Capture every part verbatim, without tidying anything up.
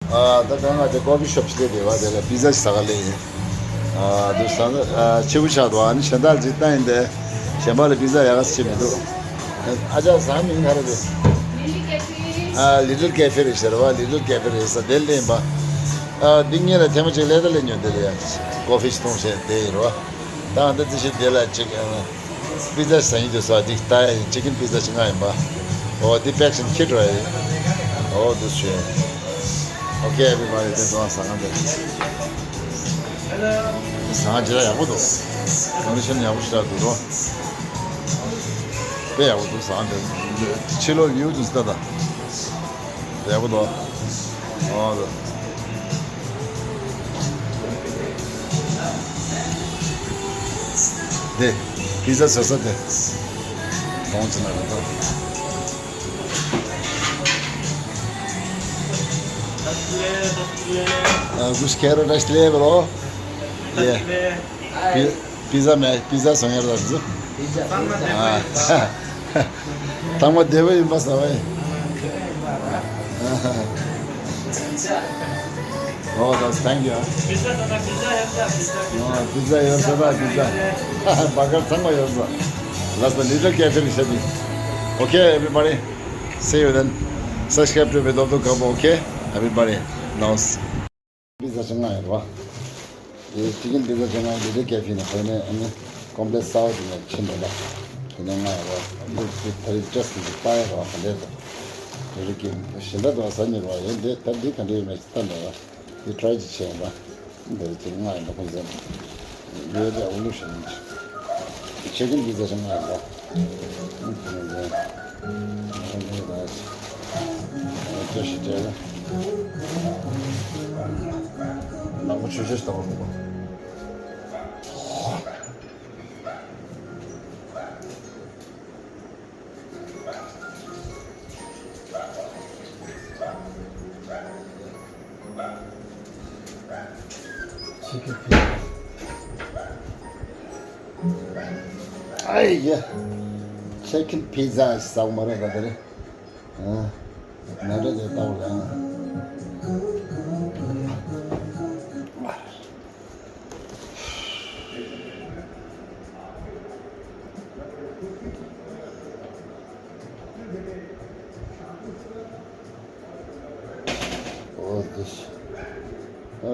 ཨ། ད་གང་ང་དེ་ཀོ་ཕི་ཤོབ་ཞིག་ལས་དེ་བ་དེ་ལ་པི་ཛ་ཞིག་ཟ་ག་ལས་ཡིན། ཨ། དུ་ཟ་ན་ཨ་ཆེ་བོ་ཆགས་འདུག་ཨ་ནི་གཞན་དག་ཅིག་བཏང་ཡིན་ཏེ། གཞན་པ་ལ་པི་ཛ་ཡག་ག་ཅིག་མི་འདུག་ཨ་ཅག་ཟ་མིན་ག་རེ་རེད། ཨ། ལི་ཊལ་ཀེ་ཕེ་རེད་ཟེར་བ། ལི་ཊལ་ཀེ་ཕེ་རེད་ཟེར་དེ་ལེན་པ། ཨ། འདི་ངེད་ལ་ཐེངས་མ་གཅིག་ལས་ད་ལས་ཉོ་དེ་རེད་ཡ། ཀོ་ཕི་ཞིག་འཐུང་བྱས་དེ་ཡིན་རོ། ད་ཨ་འདི་ཙི་ཞིག་དེ་ལ་གཅིག་ཨ། པི་ཛ་ཟ་ཡིན་དུ་ཟ། འདི་ལྟ་ཡ་ཡིན། ཅི་ཀིན་པི་ཛ་ཞིག་ང་ཡིན་པ། ཨོ་འདི་པེག་ཤིང་ཁྱེར་འགྲོ་ཡ་ཡིན། ཨོ་འདུ་ཞུ་ཡ་ཡིན། ཨོ་ཁེ། ཨེ་བྷི་རི་བྷ་ཌི། དེ་ཚོ་ཟ་ཁང་དེ། ཟ་ཁང་ཇི་ལྟར་ཡག་པོ་འདུག་ཀོན་ཌི་ཤན་ཡག་པོ་ཞེ་དྲག་འདུག་རོ། དཔེ་ཡག་པོ་འདུག་ཟ་ཁང་དེ། ཕྱི་ལོགས་ཝིའུ་དེ་ཚོ་ལྟ་དང་། ཡག་པོ་འདུག་ཨོ་འདུག་དེ། པི་ཛ་ཟ་ས་དེ། གདོང་ཅི་ན་རེད་དོ། ཨ། ཀུཤ་ཁེ་རོ་ཏ་ཤི་ལེ་བ་རོ། ཡེ། པི། པི་ཛ་མེ། པི་ཛ་སོང་ཡར་ད་ཟུ། ཨ། ཐང་མ་བདེ་བ་ཡིན་པ་ཟ་བ་ཡིན། ཨོ། ད་ཐེང་ཀྱུ། ཨོ། པི་ཛ་ཡོད་ས་ད། པི་ཛ། བར་གར་ཚང་མ་ཡོད་ས། That's the little cafe ཤ་དེ། Okay, everybody. See you then. Subscribe to me, Doctor Kabo, okay? Everybody. Now. པི་ཛ་ཅིག་ང་ཡོད་རེད་བ། དེ་ཅི་ཀིན་པི་ཛ་ཅིག་ང་ཡོད་རེད། ཀེ་ཕི་ནས་ཁོ་ནས་ཨ་ནི་ཀོམ་པི་ལེགས་སའོ་དེ་ནས་ཕྱིན་འགྲོ་ད། དེ་ནས་ང་ཡོད་རེད་བ། དེ་ད་རེས་ཅེས་ཀྱི་པ་ཡ་རེད་བ། ག་འདྲས་དང་། དེ་རིགས་ཀྱི་གཞན་དག་དང་ཟ་ཉེ་རེད་བ། ཡོད་འདི་ད་འདི་ག་འདྲས་ཡོད་མེད་ཅིག་ལྟ་འདྲ་བ། དེ་ཊི་རའི་ཅིག་བྱས་ཡིན་པ། འདི་རེད་ཅིག་ང་ཡིན་པ་ཁོང་ཚོ་ཡོད་རེད། འུ་ལུ་ཞིག་ཡིན་ཅིག་ཅི་ཀིན་པི་ཛ་ཅིག་ང་ཡོད་རེད་བ། ཨའི་ཡ། ཅི་ཀིན་པི་ཛ་ཟ་བ་མ་རེད་ད་དེ་རེད། ཨ། ང་འདྲ་དེ་ལྟ་བུ་ལ། ཨོ་དེ། ཨ་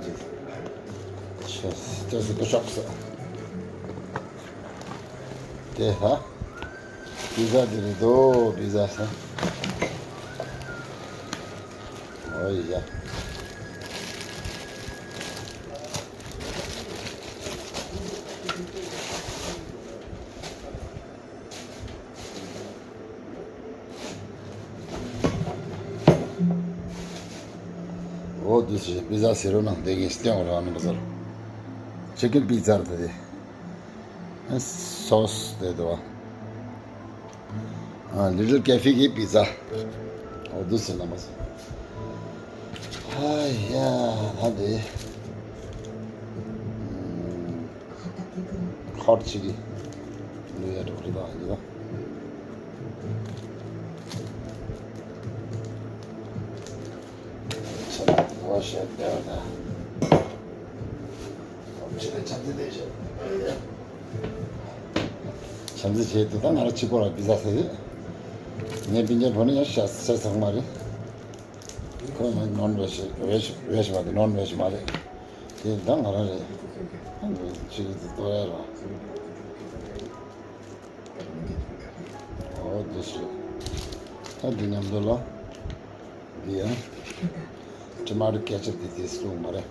ཅི། ཅེས་ཅེས་སུ་ཤོག་ས། དེ་ཧ། པི་ཛ་དེ་རེད་དོ། པི་ཛ་ས། ཨོ་ཡ། ཨོ་དེ་ཞིག་པི་ཛ་ཟེར་རོ་ན་དེ་གིན་སྟེང་ར་ནང་ཟེར། ཅི་ཀིན་པི་ཛ་རེད་དེ། སོ་སི་དེ་དོ། ཨ། ལི་ཊལ་ཀེ་ཕི་གི་པི་ཛ། ཨོ་དེ་ཟེར་ན་མ་ཟེར། ཨ་ཡ། ད་དེ། ཧོཊ་ཅི་ལི། ལུ་ཡ་འགྲོ་རི་དང་ཡི་དང་། ཆ་ལག་བ་ཤ་བདེ་བ་དང་། ཆ་ལག་ཆ་ཚིག་བདེ་ཤ། ཆ་ཚིག་བྱེད་དུ་ད་ང་ར་གཅིག་པོ་ར་པི་ཛ་ཟེར་ཡོད། ངའི་སྤུན་ཀྱག་བུ་ནི་ཡང་ཤ་ཟ་ཚང་མ་རེད། ཁོ་ནི་ནོན་ཝེཇ་ཝེཇ་ཝེཇ་མ་རེད། ནོན་ཝེཇ་མ་རེད། དེ་ད་ང་རང་རེད། ཨ་ནི་ཅི་རེད་དེ་ལྟོ་ཡ་ར། ཨོ་དེ་ཞིག་ད་འདི་མཉམ་དུ་ལ། འདི་ཡང་ཊོ་མ་ཊོ་ཀེ་ཅབ་དེ་དེ་སུ་མ་རེད།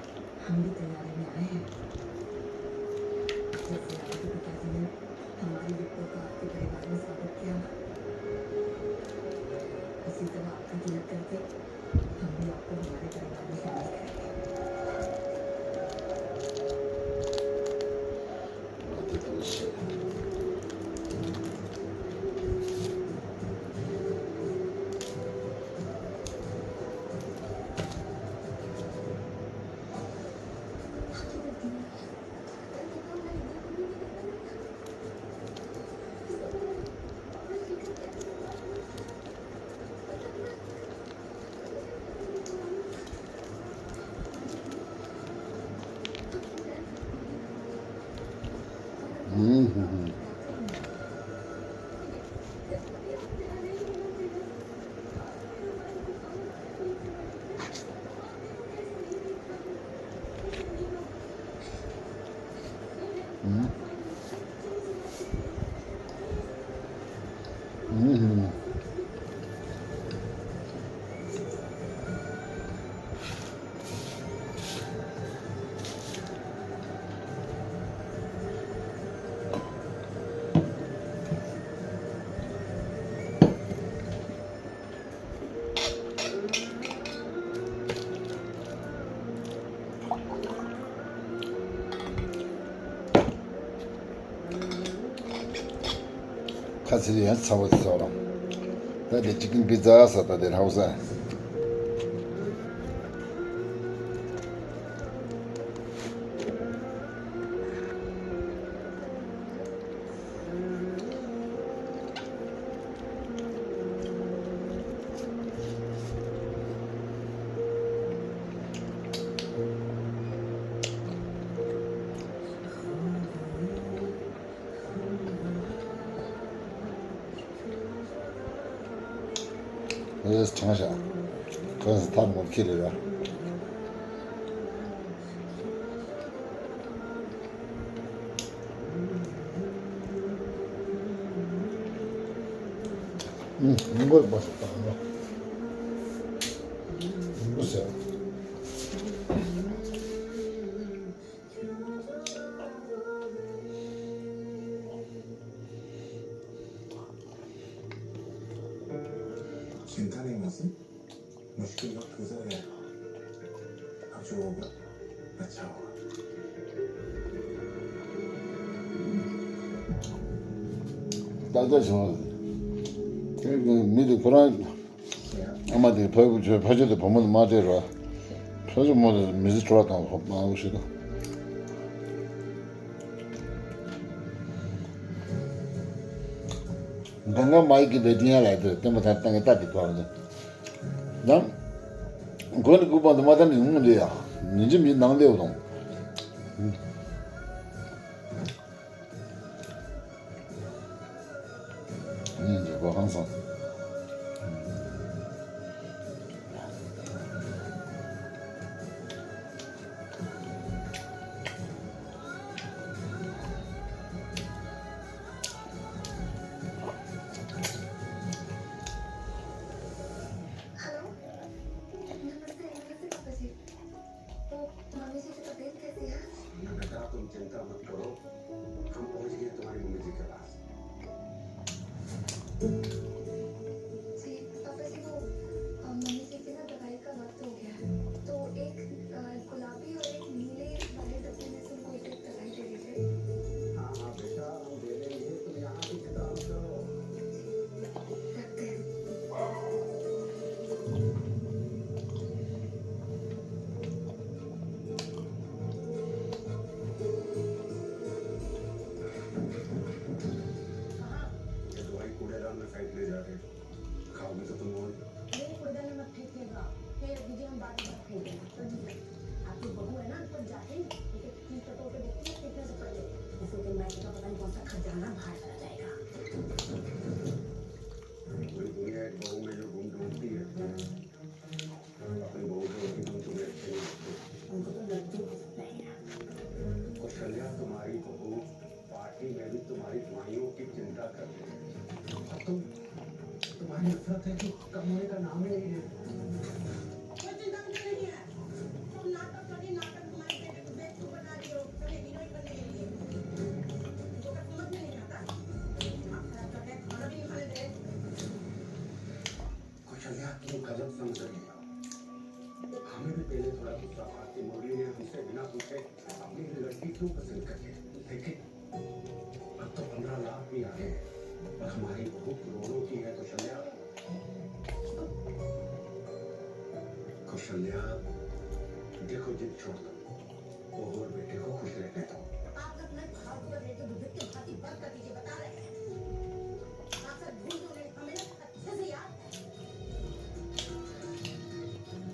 ཁ་ཚིག་ཡང་ཚ་བོ་ཚ་བོ། ད་དེ་ཅི་ཀིན་པི་ཛ་ཟ་ད་དེ་ར་ཧུ་ས། ཨེས་ཁྲང་ཤ། ཁོས་ཐབ་མོ་ཁི་རེ་ར། ཨུམ། མི་མགོ་བོ་ཞིག་བཏང་ནོ། མི་མགོ་ཟེར། चिंता नहीं मौसी, मुश्किल वक्त गुजर गया। अब जो होगा, अच्छा होगा। ད་ལྟ་བྱུང་། དེ་མི་དེ་ཁོ་རང་། ཨ་མ་དེ་ཕ་ཁྱོད་ཕ་ཆོས་དེ་བུ་མོ་དེ་མ་སྤྲད་རོགས། ཕ་ཆོས་མོ་དེ་མི་ཚེ་སྤྲོ་བ་དང་ཧོབ་མ་འུ་ཤི་དང་། གང་གང་མ་ཡིག་གི་བེ་ཏི་ཡང་ལ་དེ་བསྟན་པ་དང་བཏང་གི་ལྟ་དེ་དོར་ནས། ནམ། མགོ་ནི་སྐུ་པང་དུ་མ་བཏང་ནས་ངུ་འདི་ཡ། ཉིན་གཅིག་མི་ནང་བདེ་བ་དང་། ཉིན་གཅིག་པ་ཧང་སང་། हेलो। नमस्ते, नमस्ते पापा जी। तो मम्मी जी की तबीयत कैसी है? बेटा, तुम चिंता मत करो, हम पहुंच गए तुम्हारी मम्मी जी के पास। जी, पापा जी, वो, अ, मम्मी जी की ना दवाई का वक्त हो गया है, तो एक, अ, गुलाबी और एक नीले वाले डब्बे में से कोई एक दवाई दे दीजिए। हाँ, हाँ, बेटा, हम दे देंगे, तुम यहाँ की चिंता मत करो। रखते हैं। ये दवाई कूड़ेदान में फेंकने जा रहे हो। खाओगे तो तुम और। मेरे कूड़ेदान में मत फेंकिएगा। फेंक दीजिए, हम बाद में मत फेंकेंगे। आपकी बहू है ना, पर जाके एक एक चीज टटोल के देखती है, कितने से पहले। इससे तो मैं का पता नहीं कौन सा खजाना बाहर चला जाएगा। पूरी दुनिया एक बहू में जो गुण ढूंढती है, अपनी बहू से वही गुण तुम्हें अच्छे नहीं लगते। उनको तो लड़कियों को पसंद नहीं है। कौशल्या, तुम्हारी बहू पार्टी में भी तुम्हारी माइयों की चिंता कर रही है। और तुम, तुम्हारी नफरत है कि कम होने का नाम ही नहीं ले। कोई चिंता मुझे नहीं है। तुम नाटक करके नाटक हमारे बेटे को बेवकूफ बना रही हो, कभी हीरोइन बनने के लिए। तुमको क्या समझ में नहीं आता? दिमाग खराब कर दिया, खाना भी नहीं खाने दे रहे। कौशल्या, तुम गलत समझ रही हो। हमें भी पहले थोड़ा गुस्सा था कि मुरली ने हमसे बिना पूछे अपनी लड़की क्यों पसंद कर ले, लेकिन अब तो पन्द्रह लाख भी आ गए और हमारी बहू करोड़ों की है, कौशल्या। कौशल्या, देखो, जिद छोड़ दो, बहू और बेटे को खुश रहने दो। आप लोग अपने फालतू का रेडियो बुद्धि के भांति बंद कर दीजिए, बता रहे हैं। आप सब भूल दो, हमें ना जैसे याद है,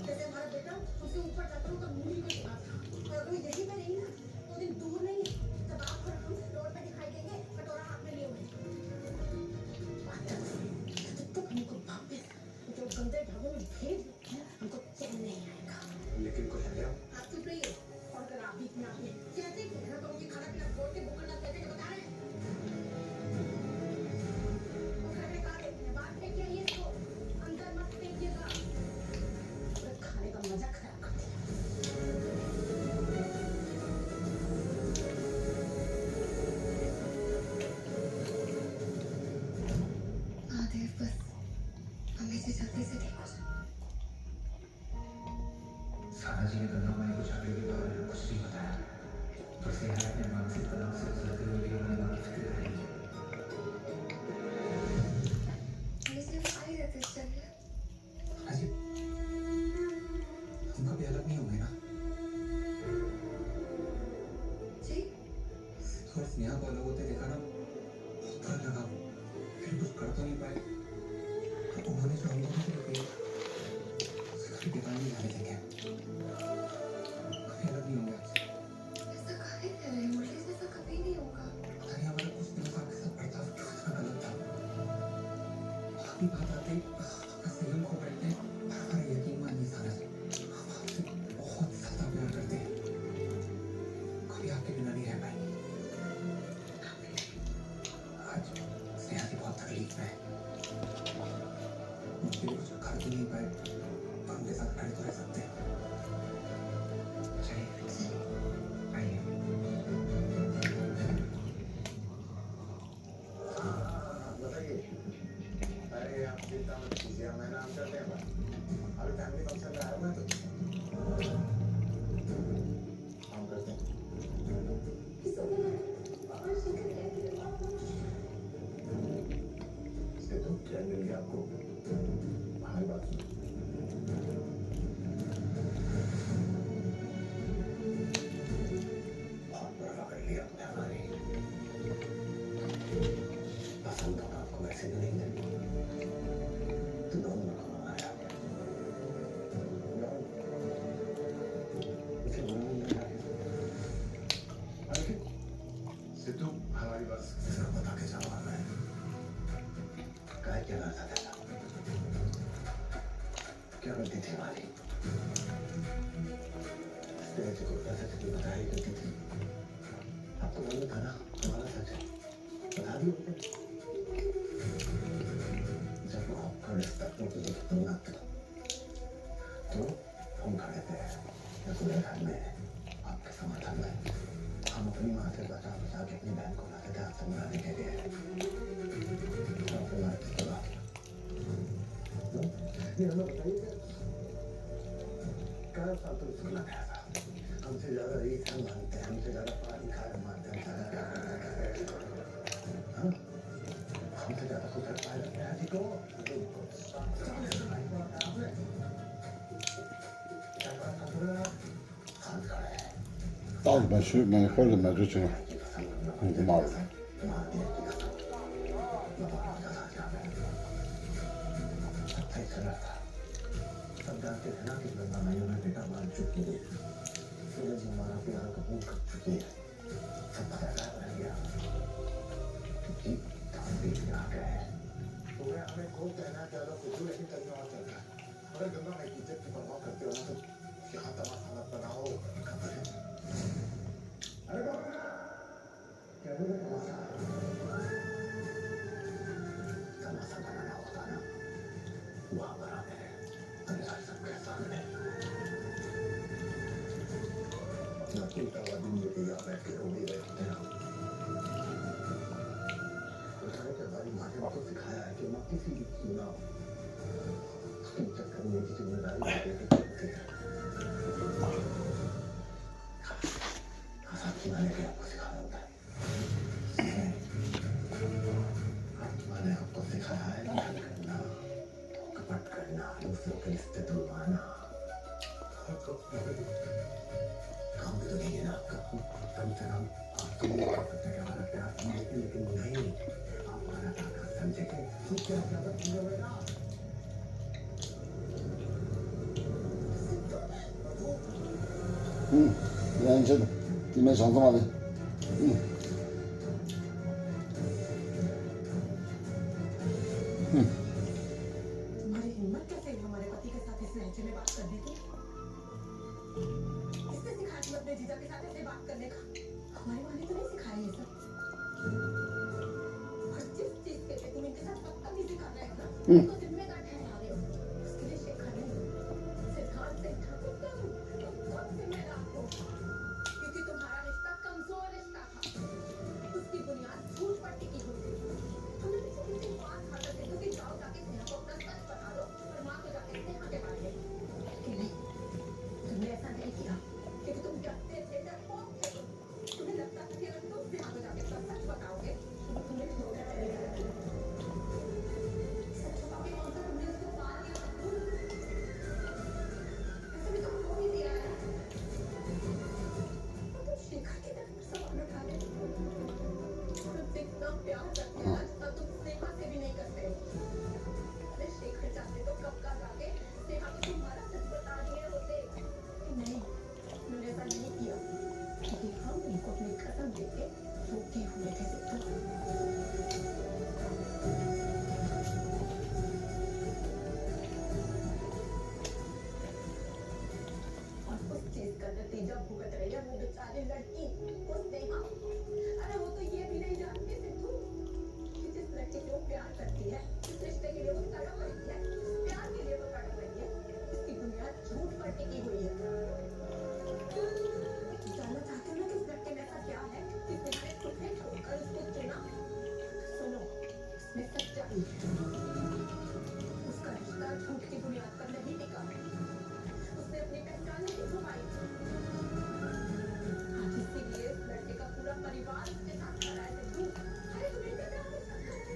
जैसे हमारा बेटा उनसे ऊपर जाता हो तो मुड़ी को सुना था। और अगर वो यहीं पे रही ना, तो दिन दूर नहीं है, जब आप और हम रोड पे दिखाई देंगे, कटोरा हाथ में लिए हुए। जब तक हमको वापस जो गंदे ढाबे में भेज देते हैं ना, हमको चैन नहीं आएगा। लेकिन कौशल्या, आप चुप रहिए। और अगर आप बीच में आते हैं, जैसे ही घर का उनकी खाना पीना छोड़ के भूखा ना बैठे के बता रहे हैं। और घर में कहा थे, बाहर फेंक के आइए इसको, अंदर मत फेंकिएगा। पूरे खाने का मजा खराब कर दिया। महादेव, बस हमें इसे जल्दी से ठीक हो जाए। साना जी ने गंगा माई को झगड़े के बारे में कुछ नहीं बताया, पर सेना अपने मानसिक तनाव से गुजरते हुए भी हमारी माँ की फिक्र कर रही है। कि बेकार नहीं जाने देंगे। कभी अलग नहीं होंगे आपसे। ऐसा काहे कह रहे हैं? मुझे ऐसा कभी नहीं होगा। पता नहीं हमारा कुछ दिनों का आपके साथ बर्ताव क्यों इतना गलत था। आपकी बात आते ही अपना संयम खो बैठते हैं और हमारा यकीन मान नहीं सारा। हम आपसे बहुत ज्यादा प्यार करते हैं। कभी आपके बिना नहीं रह पाएंगे। आज स्नेहा जी बहुत तकलीफ में है। उनके लिए कुछ खा भी नहीं पाए, पर उनके साथ खड़े तो रह सकते हैं। चलिए, आइए। बताइए। अरे, आप चिंता मत कीजिए, हम मैनेज करते हैं बात। अभी फैमिली फंक्शन में आया हुआ है तो काम करते हैं। ये तो क्या मिल गया आपको? हमारी बात सुनो। बहुत बड़ा पकड़ लिया आपने हमारी। पसंद तो आपको वैसे भी नहीं थे। तो दोनों को हमारा। उसे बुरा नहीं लगा। अरे, सिद्धू, हमारी बात इसका पता कैसे हुआ? मैं काय क्या करता था? क्या गलती थी हमारी? स्नेहा जी को ऐसा कभी बताया ही करती थी। आपको मालूम था ना, हमारा सच है। बता दिया। जब मोहब्बत का रिश्ता टूट गया तो ना तो, तो हम खड़े थे। पूरे घर में आपके समर्थन में हम अपनी माँ से बचा बचा के अपनी बहन को लाते थे आपसे मिलाने के लिए। तो आपने माँ की जगह ये हमें बताइए कि क्या साल तुम सुनना था? हमसे ज्यादा रीत हम मानते हैं, हमसे ज्यादा पानी खाया मानते हैं, हम ज्यादा प्यार करते हैं। हाँ? हमसे ज्यादा कुछ पाया प्यार जी को। तुम्हें हमें खूब कहना है, प्यालों को क्यों, लेकिन कहीं और चलता है। अगर गंगा माई की इज्जत की परवाह करते हो ना, तो यहाँ तमाशा मत बनाओ। खबर है? अरे बाप रे! क्या बोले तमाशा? तमाशा बनाना होता ना, वहाँ पर आते हैं। अरे यार, सब कैसा है? ना कोई दवा दिन में कोई आ बैठ के रो भी रहे होते हैं। उठाए के भाई माँ ने हमको सिखाया है कि माँ किसी की सुना। उसके चक्कर में की जिम्मेदारी लेके चलते हैं। साथ की मैंने भी आपको सिखाया होता है। मैंने आपको सिखाया है प्यार करना, कपट करना, दूसरों के रिश्ते तुड़वाना। काम भी तो नहीं है ना आपका। कम से कम आप तो ये कर सकते हैं कि हमारा प्यार समझते, लेकिन नहीं, आप हमारा ताकत समझेंगे। तो क्या ज्यादा पूरा होगा? ཡང་ཆེ་དེ་མེད་བྱང་ཚང་མ་རེད། तुम्हारी हिम्मत कैसे हुई हमारे पति के साथ इस लहजे में बात करने की? किसने सिखाया तुम्हें अपने जीजा के साथ ऐसे बात करने का? हमारी माँ ने तो नहीं सिखाया ये सब। और जिस चीज के लिए तुम इनके साथ बदतमीजी कर रहे हो ना, हम्म। उसको जिम्मेदार ठहरा रहे हो। उसके लिए शेखर नहीं, सिद्धांत सिंह ठाकुर तुम, तुम खुद जिम्मेदार हो। क्योंकि तुम्हारा रिश्ता कमजोर रिश्ता था। उसकी बुनियाद झूठ पर टिकी हुई थी। तुमने पीछे कितनी बात खा कर सिद्धू की जाओ जाके स्नेहा को अपना सच बता दो और माँ को जाके स्नेहा के बारे में। लेकिन नहीं, तुमने ऐसा नहीं किया क्योंकि तुम डरते थे, डरपोक थे तुम। तुम्हें लगता था कि अगर तुम स्नेहा को जाके अपना सच बताओगे, तो वो तुम्हें छोड़कर चली जाएगी। सच छुपा के वो चीज का नतीजा भुगत रही है वो बेचारी लड़की, वो स्नेहा। अरे, वो तो ये भी नहीं जानती, सिद्धू, कि जिस लड़की से वो प्यार करती है, जिस रिश्ते के लिए वो तड़प रही है, जिस प्यार के लिए वो तड़प रही है, उसकी बुनियाद झूठ पर टिकी हुई है। जानना चाहते हो ना कि उस लड़के में ऐसा क्या है कि इसने हमें खुद से छोड़कर उसको चुना? सुनो, मैं सच्चाई है। उसका रिश्ता झूठ की बुनियाद पर नहीं टिका। उसने अपनी पहचान नहीं छुपाई। आज इसीलिए इस लड़के का पूरा परिवार उसके साथ खड़ा है, सिद्धू। अरे, तुम इनके प्यार को शक कर रहे हो?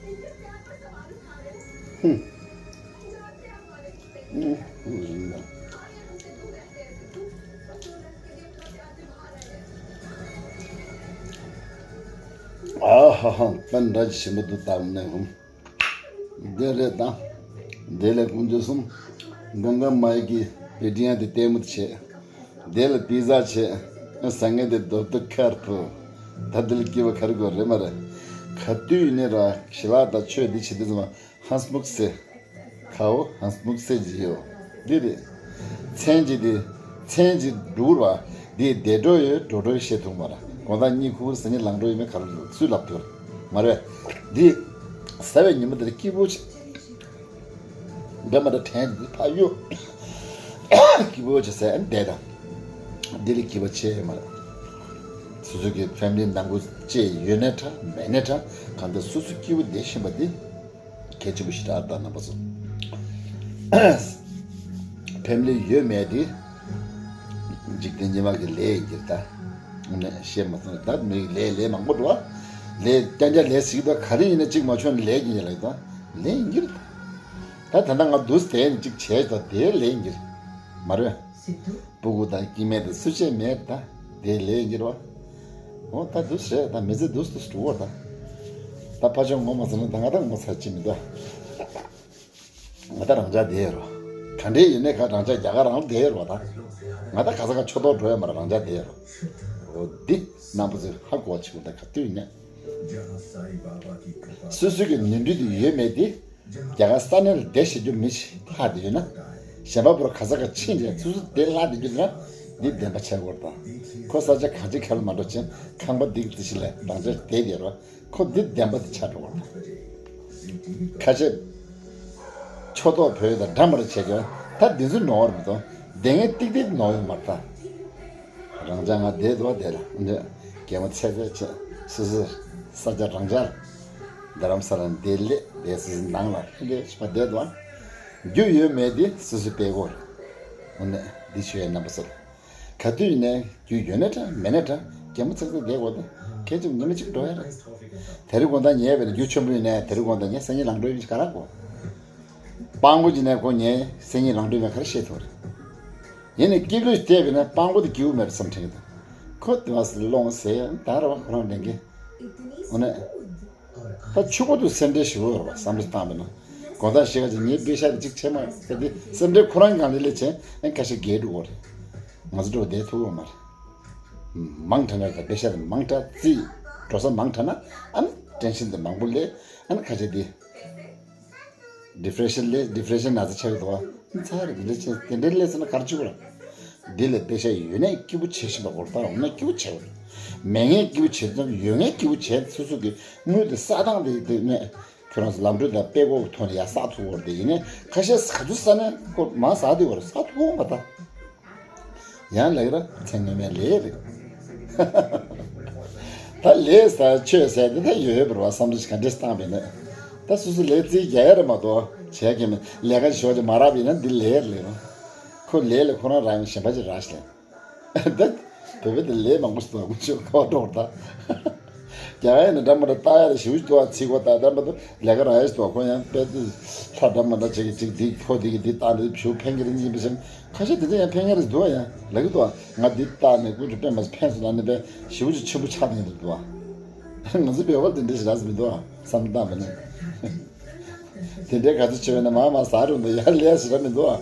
इनके प्यार पर सवाल उठा रहे हो? हम्म। हम जानते हैं हमारे रिश्ते की हम्म, हम्म। ཨ་ཧ་ཧ། པན་ར་ཇི་ཞིམ་པོ་འདུག་ད་ནས་ཧུམ། དེ་རེད་ད། དེ་ལས་ཀུན་སྤྱོད་གསུམ། གང་ག་མའི་གི་བེ་ཏི་ཡང་དེ་ལྟད་མོ་དེ་བྱས། དེ་ལ་པི་ཛ་བྱས། ཟ་ངེ་དེ་རྡོབ་རྡོབ་ཁར་ཐུ། ད་དེ་ལ་སྐྱིད་པ་ག་རེ་དགོས་རེད་མ་རེད། ག་དུས་ཡིན་ནའི་ར་ཞི་ལ་ད་ཆོས་འདི་བྱེད་དུས་ཙམ་ཧང་སྨུག་སེ། ཁའོ་ཧང་སྨུག་སེ་ཇི་ཡོ། འདི་རེད། མཚན་གཅིག་འདི། མཚན་གཅིག་འབྲུར་བ། འདི་བདེ་འགྲོ་ཡོད་འགྲོ་འགྲོ་ཡོད་བཤད་ཐུབ་མ་ར། དགོང་དག་གཉིད་ཁུག་པར་ཟ་ཉིན་ལང་འགྲོ་ཡོད་མེད་ག་རེ་སུས་ལབ་ཐུབ་མ་རེད། འདི། ཟ་བའི་ཉིན་མོ་འདིར་སྐྱིད་པོ་ཆེ། འདྲ་མ་འདྲ་དྲན་འདི་ཕ་གཡོ། སྐྱིད་པོ་ཆེ་ཟེར་བསྡད་དང་། འདི་ལས་སྐྱིད་པོ་ཆེ་མ་རེད། སོ་སོ་གི་ཕེ་མི་ལི་ནང་ཁུལ་བཅས་ཡོད་ནའི་འདྲ་མེད་ནའི་འདྲ། གང་ལྟར་སོ་སོ་སྐྱིད་པོ་བསྡད་བཞིན་པ་འདི། གལ་ཆེན་པོ་ཞིག་རེད་ད་རྣམ་པ་ཚོ། ཕེ་མི་ལི་ཡོད་མེད་དེ། འཇིག་རྟེན་སྙེ་མ་གི་ལས་ཡིན་གྱི་རེད་ད། དངོས་གནས་བཤད་མ་སོང་ད་མི་གི་ལས་ལས་མང་པོ་འགྲོ་བ། ལས་རྐྱང་རྐྱང་ལས་ཟིག་ད་ག་རེ་ཡིན་ན་གཅིག་མ་བྱུང་ན་ལས་ཀྱི་ཡིན་ལ་ཡིན་ད། ལས་ཡིན་གྱི་རེད་ད། ད་ད་ལྟ་ང་འདུག་དེ་ནི་གཅིག་བྱས་ད་དེ་ལས་ཡིན་གྱི་རེད། མ་རེད། སྤུ་གུ་དང་སྐྱེ་དམན་དེ་སུ་བྱས་མེད་ད། དེ་ལས་ཡིན་གྱི་རེད་བ། འོ་ད་འདུག་རེད་ད་མི་ཚེ་འདུག་འདུག་འགྲོ་བ་ད། ད་ཕ་ཆུང་ངོ་མ་ཚ་ན་ད་ང་ད་ངོ་ཚ་ཅི་མི་འདུག་ང་ད་རང་ཅག་བསྡད་ཡོད་རོ། ག་འདྲས་ཡིན་ནའི་ག་རང་ཅག་རྒྱ་གར་རང་ལ་བསྡད་ཡོད་རོ་ད། ང་ད་ག་ས་ག་ཆོས་ཐོག་འགྲོ་ཡ་མ་རེད་རང་ཅག་བསྡད་ཡོད་རོ། འོ་འདི་རྣམ་པ་ཚོས་ཧ་གོ་བ་བྱེད་དགོས་ད་ག་དུས་ཡིན་ན། སོ་སོ་གི་ནོར་འཁྲུལ་དེ་ཡོད་མེད་དེ། རྒྱ་གར་ས་གནས་ལ་བསྡད་བཞག་རྒྱུ་མི་ཞིག་ལྷག་བསྡད་ཡོད་ན། གཞན་པ་བོར་ག་ས་ག་ཕྱིན་རྗེས་སོ་སོ་བསྡད་ལྷག་བསྡད་རྒྱུ་ན། འདི་བདེན་པ་ཆགས་དགོས་རེད་ད། ཁོ་ས་ཆ་གང་ཅི་ག་ལ་མ་འགྲོ་ཕྱིན་ཁང་པ་འདི་གི་རྩི་ཤིང་ལ་རང་ཅག་བསྡད་བསྡད་རོགས། ཁོ་འདི་བདེན་པ་དེ་ཆགས་འགྲོ་བར། ཁ་ཆེ། ཆོས་ཐོག་བོད་དང་འདྲ་མ་རེད་བྱས་ཀྱང་ད་འདི་ཚོ་ནོར་མི་འདུག་བདེན་ངེས་ཏིག་ཏིག་ནོར་ཡོད་མ་རེད་ད། རང་ཅག་ང་བསྡད་འདུག་བ་དེ་ལ་འདི་གད་མོ་ཚད་ཚད་བྱས་སོ་སོ་ས་ཆ་རང་ཅག་རྡ་རམ་ས་ལ་འདི་ལས་བསྡད་སོ་སོ་ནང་ལ་འདི་ཕྱི་མ་བསྡད་འདུག་བ། རྒྱུ་ཡོད་མེད་དེ་སོ་སོ་སྤེལ་དགོས་རེད། འོ་ནས་འདི་ཆོས་ཡོད་རྣམ་པ་ཚོ། ག་དུས་ཡིན་ནའི་རྒྱུ་ཡོད་ན་འདྲ་མེད་ན་འདྲ་གད་མོ་ཚེག་ཚེག་བསྡད་དགོས་ཏེ་གལ་ཆེན་ཉི་མ་གཅིག་འགྲོ་ཡ་རེད། དེ་རིང་དགོང་དག་ཉལ་བས་ན་རྒྱུ་ཆེན་པོ་ཡིན་ནའི་དེ་རིང་དགོང་དག་ཉལ་སང་ཉིན་ལངས་འགྲོ་ཡིན་ག་ར་དགོས། སྤྲང་པོ་ཡིན་ནའི་ཁོ་ཉལ་སང་ཉིན་ལངས་འགྲོ་ཡིན་ག་ར་ཤེས་ཐུབ་རེད། ཡིན་ནའི་སྐྱིད་ལོས་བལྟས་པས་ན་སྤྲང་པོ་དེ་སྐྱིད་པོ་མེད་པ་བསམ་དྲན་གི་འདུག་ཁོ་དེ་བ་སི་ལོང་ཟེར་ཡ་ད་ར་བ་ཁོ་རང་དྲན་གི། འོ་ན། ད་ཕྱུག་པོ་དུ་སེམས་ཁྲལ་ཞེ་པོ་ཡོད་རེད་བ་བསམ་བློ་བཏང་བས་ན། དགོང་དག་ཞིག་ག་ཅིག་ངའི་པེ་ཤ་དེ་གཅིག་ཆད་མ་ཟེར་ཏེ་སེམས་ཁྲལ་ཁོ་རང་གང་ལེ་ལེ་བྱས་ཨེ་ཁ་ཤས་རྒྱལ་འགྲོ་གི་རེད། ང་ཚོ་འགྲོ་བསྡད་ཐུབ་ཡོད་མ་རེད། མང་དྲགས་ན་ད་པེ་ཤ་དེ་མང་དྲགས་རྩིས་འགྲོ་ས་མང་དྲགས་ན་ཨ་ནི་ཊེན་ཤན་དེ་མང་པོ་སླེབས་ཨ་ནི་ཁ་ཤས་དེ། ཌི་པི་རེ་ཤན་ལས་ཌི་པི་རེ་ཤན་ན་ཚ་ཆགས་ཀྱི་འདུག་བ། ཚ་རེད་འདི་འདྲ་ཆེ་དེ་འདྲའི་ལས་ཟེར་ན་གར་བཅུག་ར། འདི་ལས་པེ་ཤ་ཡོད་ནས་སྐྱིད་པོ་བྱེད་བཞིན་པ་གོ་ལྟ་འོང་ན་སྐྱིད་པོ་བྱེད་དགོས། མེད་ངས་སྐྱིད་པོ་བྱེད་ཙམ་ཡོད་ངས་སྐྱིད་པོ་བྱེད་སོ་སོ་གི་དངུལ་དེ་ས་སྟངས་དེ་དེ་ནས་ཁྱོད་རང་ཚོ་ལམ་འགྲོ་དང་དཔེ་གོ་ཐོག་ནས་ཡར་ས་ཐུག་བར་དེ་ཡིན་ནས་ཁ་ཤས་ས་ཐུག་ས་ནས་ཁོ་མ་ས་དེ་བར་ས་ཐུག་འོང་པ་ད། ཡང་ལགས་ར་མཚན་ངོ་མའི་ལས་རེད། ད་ལས་ཟ་ཆོས་ཟ་དེ་ད་ཡོད་ཡོད་པར་བ་བསམ་བློ་ཞིག་ག་འདྲས་བཏང་བས་ན། ད་སོ་སོ་ལས་རྩིས་རྒྱག་ཡ་རེད་མ་གཏོགས་བྱས་མཁན་མིན་ལས་ཀ་ཞོག་ཅིག་མ་རག་པ་ཡིན་ན་འདི་ལས་རེད་ལས་རོ། ཁོ་ལས་ལས་ཁོ་རང་རག་ཡིན་གཞན་པ་ཅིག་རག་ཤི་ལས། ད་བོད་པའི་དེ་ལས་མང་པོ་ཞིག་འདུག་ཁོ་ཆོས་ཁ་བ་འགྲོ་བར་ད། རྒྱ་གར་ཡིན་ན་འདྲ་མ་འདྲ་ལྟ་ཡ་རེ་ཞིབ་ཅིག་འདུག་ཨ་ཚིག་གོ་ད་འདྲ་མ་འདུག་ལས་ཀ་རག་ཡ་ཞིག་འདུག་ཁོ་ཡང་དཔེ་དེ་ལྷ་འདྲ་མ་འདྲ་ཅིག་གིས་ཅིག་འདི་ཁོ་འདི་གིས་འདི་བཏང་འདི་བྱིའུ་ཕན་གི་རེད་སྙིང་པོ་སེམས་ཁ་ཤས་དེ་ཚོ་ཡང་ཕན་ངེས་རེད་འདུག་ཨ་ཡང་ལབ་ཀྱི་འདུག་ཨ། ང་འདི་བཏང་ནས་ཀུན་ཏུ་དཔེ་མ་ཕན་སོང་ལབ་ནས་དཔེ་ཞེ་པོ་ཅིག་ཆེན་པོ་ཆགས་ནས་འདུག་ཨ། ང་ཚོ་བོད་པ་དེ་འདྲ་ཞིག་རག་ས་མི་འདུག་ཨ་བསམ་བློ་བཏང་བ་ནི། དེ་འདྲའི་ག་ཚོད་བྱས་པས་ན་མ་མ་ཟ་རུང་འདུག་ཡར་ལས་ཞེ་དྲག་མི་འདུག་ཨ།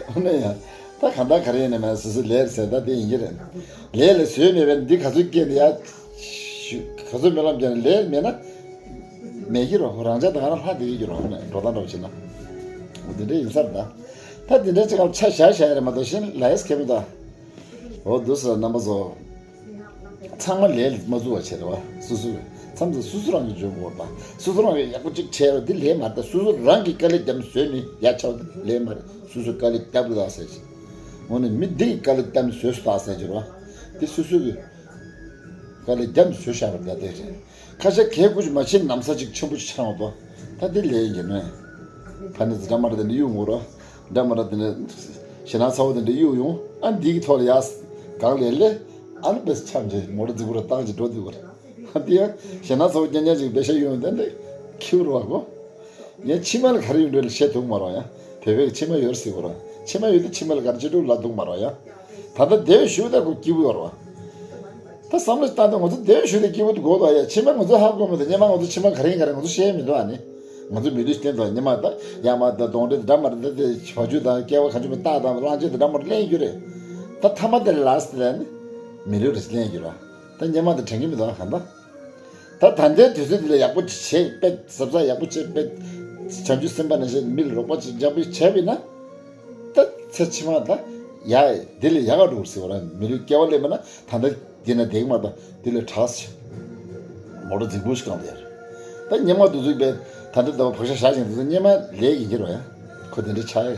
འོ་ན་ཡང་ད་གང་ལྟར་ག་རེ་ཡིན་ནའི་མ་སོ་སོ་ལས་ཟེར་ད་དེ་ཡིན་གྱི་རེད། ལས་ལ་བཟོས་མེད་པས་འདི་ག་ཚོད་སྐྱེས་ནས་ཡ། ག་ཚོད་སྨོན་ལམ་བརྒྱབ་ནས་ལས་མེད་ན། མེད་ཀྱི་རོ་རང་ཅག་ད་ག་རང་ལྷག་བསྡད་ཀྱི་རོ་འགྲོ་སྟངས་འདྲ་བོ་བྱས་ན། འོ་དེ་འདྲ་ཡིན་ས་རེད་ད། ད་དེ་འདྲ་ཅིག་ལ་ཆ་བཞག་བཞག་ཡ་རེད་མ་གཏོགས་གཞན་ལ་ཡས་ཁེ་མི་འདུག་འོ་འདུག་ཟེར་རྣམ་པ་ཚོ། ཚང་མ་ལས་མ་བཟོ་བ་བྱས་རེད་བ། སོ་སོས་མཚམས་སུ་སོ་སོ་རང་གིས་འཇོན་དགོས་པ། སོ་སོ་རང་གིས་ཡག་པོ་གཅིག་བྱས་རོགས་འདི་ལས་མ་རེད། ད་སོ་སོ་རང་གིས་དཀའ་ལས་བརྒྱབ་ནས་བཟོས་ནས་ཡ་ཆ་བ་འདི་ལས་མ་རེད། སོ་སོས་དཀའ་ལས་བརྒྱབ་དགོས་ད་ཟེར་གྱི། འོ་ནི་མི་འདི་གིས་དཀའ་ལས་བརྒྱབ་ནས་བཟོས་སོང་ད་ཟེར་གྱི་རེད་བ། འདི་སོ་སོ་གིས་དཀའ་ལས་བརྒྱབ་ནས་བཟོས་བཞག་པ་རེད། ད་དེ་རེད། ཁ་ཤས་གལ་ཁུ་ཅིག་མ་བྱེད་ནམ་ས་ཅིག་ཆེན་པོ་ཅིག་ཆགས་འོང་དོ། ད་དེ་ལས་ཡིན་གྱི་ནོ། ཕ་ནི་ཙི་འདྲ་མ་རེད་དེ་འདྲ་གཡུག་ངོ་རོ། འདྲ་མ་རེད་དེ་འདྲ། ཞེ་ན་ཚ་བོ་དེ་འདྲ་གཡུག་ཡོང་ཨ་འདི་གི་ཐོག་ལ་ཡ། གང་ལས་ལས། ཨ་ནི་པས་ཆམ་ཅིག་མོ་ཊ་རྫིག་པོ་ར་བཏང་ཅིག་འགྲོ་འདུག་གོ། ཨ་དེ་ཡང་ཞེ་ན་ཚ་བོ་རྐྱང་རྐྱང་ཅིག་བེ་ཤ་གཡུག་ཡོང་དེ་འདྲ། ཁྱིའུ་རོ་བ་གོ། ཡང་ཕྱི་མ་ལ་ག་རེ་ཡོད་འགྲོ་ལ་བཤད་ཐུབ་མ་རོགས་ཡ། བོད་པའི་ཕྱི་མ་ཡོད་སྲིད་གོ་ར། ཕྱི་མ་ཡོད་དེ་ཕྱི་མ་ལ་ག་རེ་བྱེད་འགྲོ་ལ་འདུག་མ་རོགས་ཡ། ད་ལྟ་དེ་བས་ཞུ་ད་ཁོ་སྐྱིད་པོ་ཡོད་རོགས། ད་བསམ་བློ་བཏང་དུས་ང་ཚོ་དེ་བས་ཞུ་ད་སྐྱིད་པོ་འདུག་གོ་ད་ཡ། ཕྱི་མ་ང་ཚོ་ཧ་གོ་མི་འདུག་སྔོན་མ་ང་ཚོ་ཕྱི་མ་ག་རེ་ཡིན་ག་རེ་ང་ཚོ་ཤེས་མི་འདུག་ཨ་ནི། ང་ཚོ་མི་ལུས་བསྟན་དང་སྔོན་མ་ད་ཡ་མ་ད་གདོང་འདྲེ་འདྲ་མ་རེད། ད་དེ་བ་ཕྱུགས་དང་སྐྱེ་བ་ག་ཚོད་མི་རྟགས་དང་གླང་ཆེན་དང་འདྲ་མ་རེད་ལེན་རྒྱུ་རེད། ད་ཐ་མ་དེ་ལ་ལ་སི་ལ་ནི། མི་ལུས་རེ་ལེན་རྒྱུ་ར། ད་སྔོན་མ་དང་དྲན་གྱི་མི་འདུག་ཨ་གང་ད། ད་ད་ལྟའི་དུས་ཚོད་འདི་ལ་ཡག་པོ་བྱེད་དཔེ་གཟབ་གཟབ་ཡག་པོ་བྱེད་དཔེ། བྱང་ཆུབ་སེམས་དཔའ་ནང་བཞིན་མི་ལ་རོགས་པ་བྱེད་འཇམ་པོ་བྱས་པས་ན། ད་ཚེ་ཕྱི་མ་ད་ཡ་འདི་ལས་ཡག་ག་འགྲོ་ཟེར་བ་ར། མི་ལུས་སྐྱེ་བ་ལེན་པ་ན་ད་ལྟ་འདི་ན་བསྡད་ཀྱི་མ་ད་འདི་ལས་དྲག་ཟེར། མོ་ཊ་རྫིག་པོ་ཞིག་བཀང་བསྡད་ཡ་རེད། ད་སྔོན་མ་དུས་ཚོད་པས་ད་ལྟ་ད་བ་བག་ཆགས་བཞག་ཅིང་དུས་ཚོད་སྔོན་མ་ལས་ཡིན་གྱི་རོ་ཡ། ཁོ་དེ་འདྲ་ཆགས་ཡ།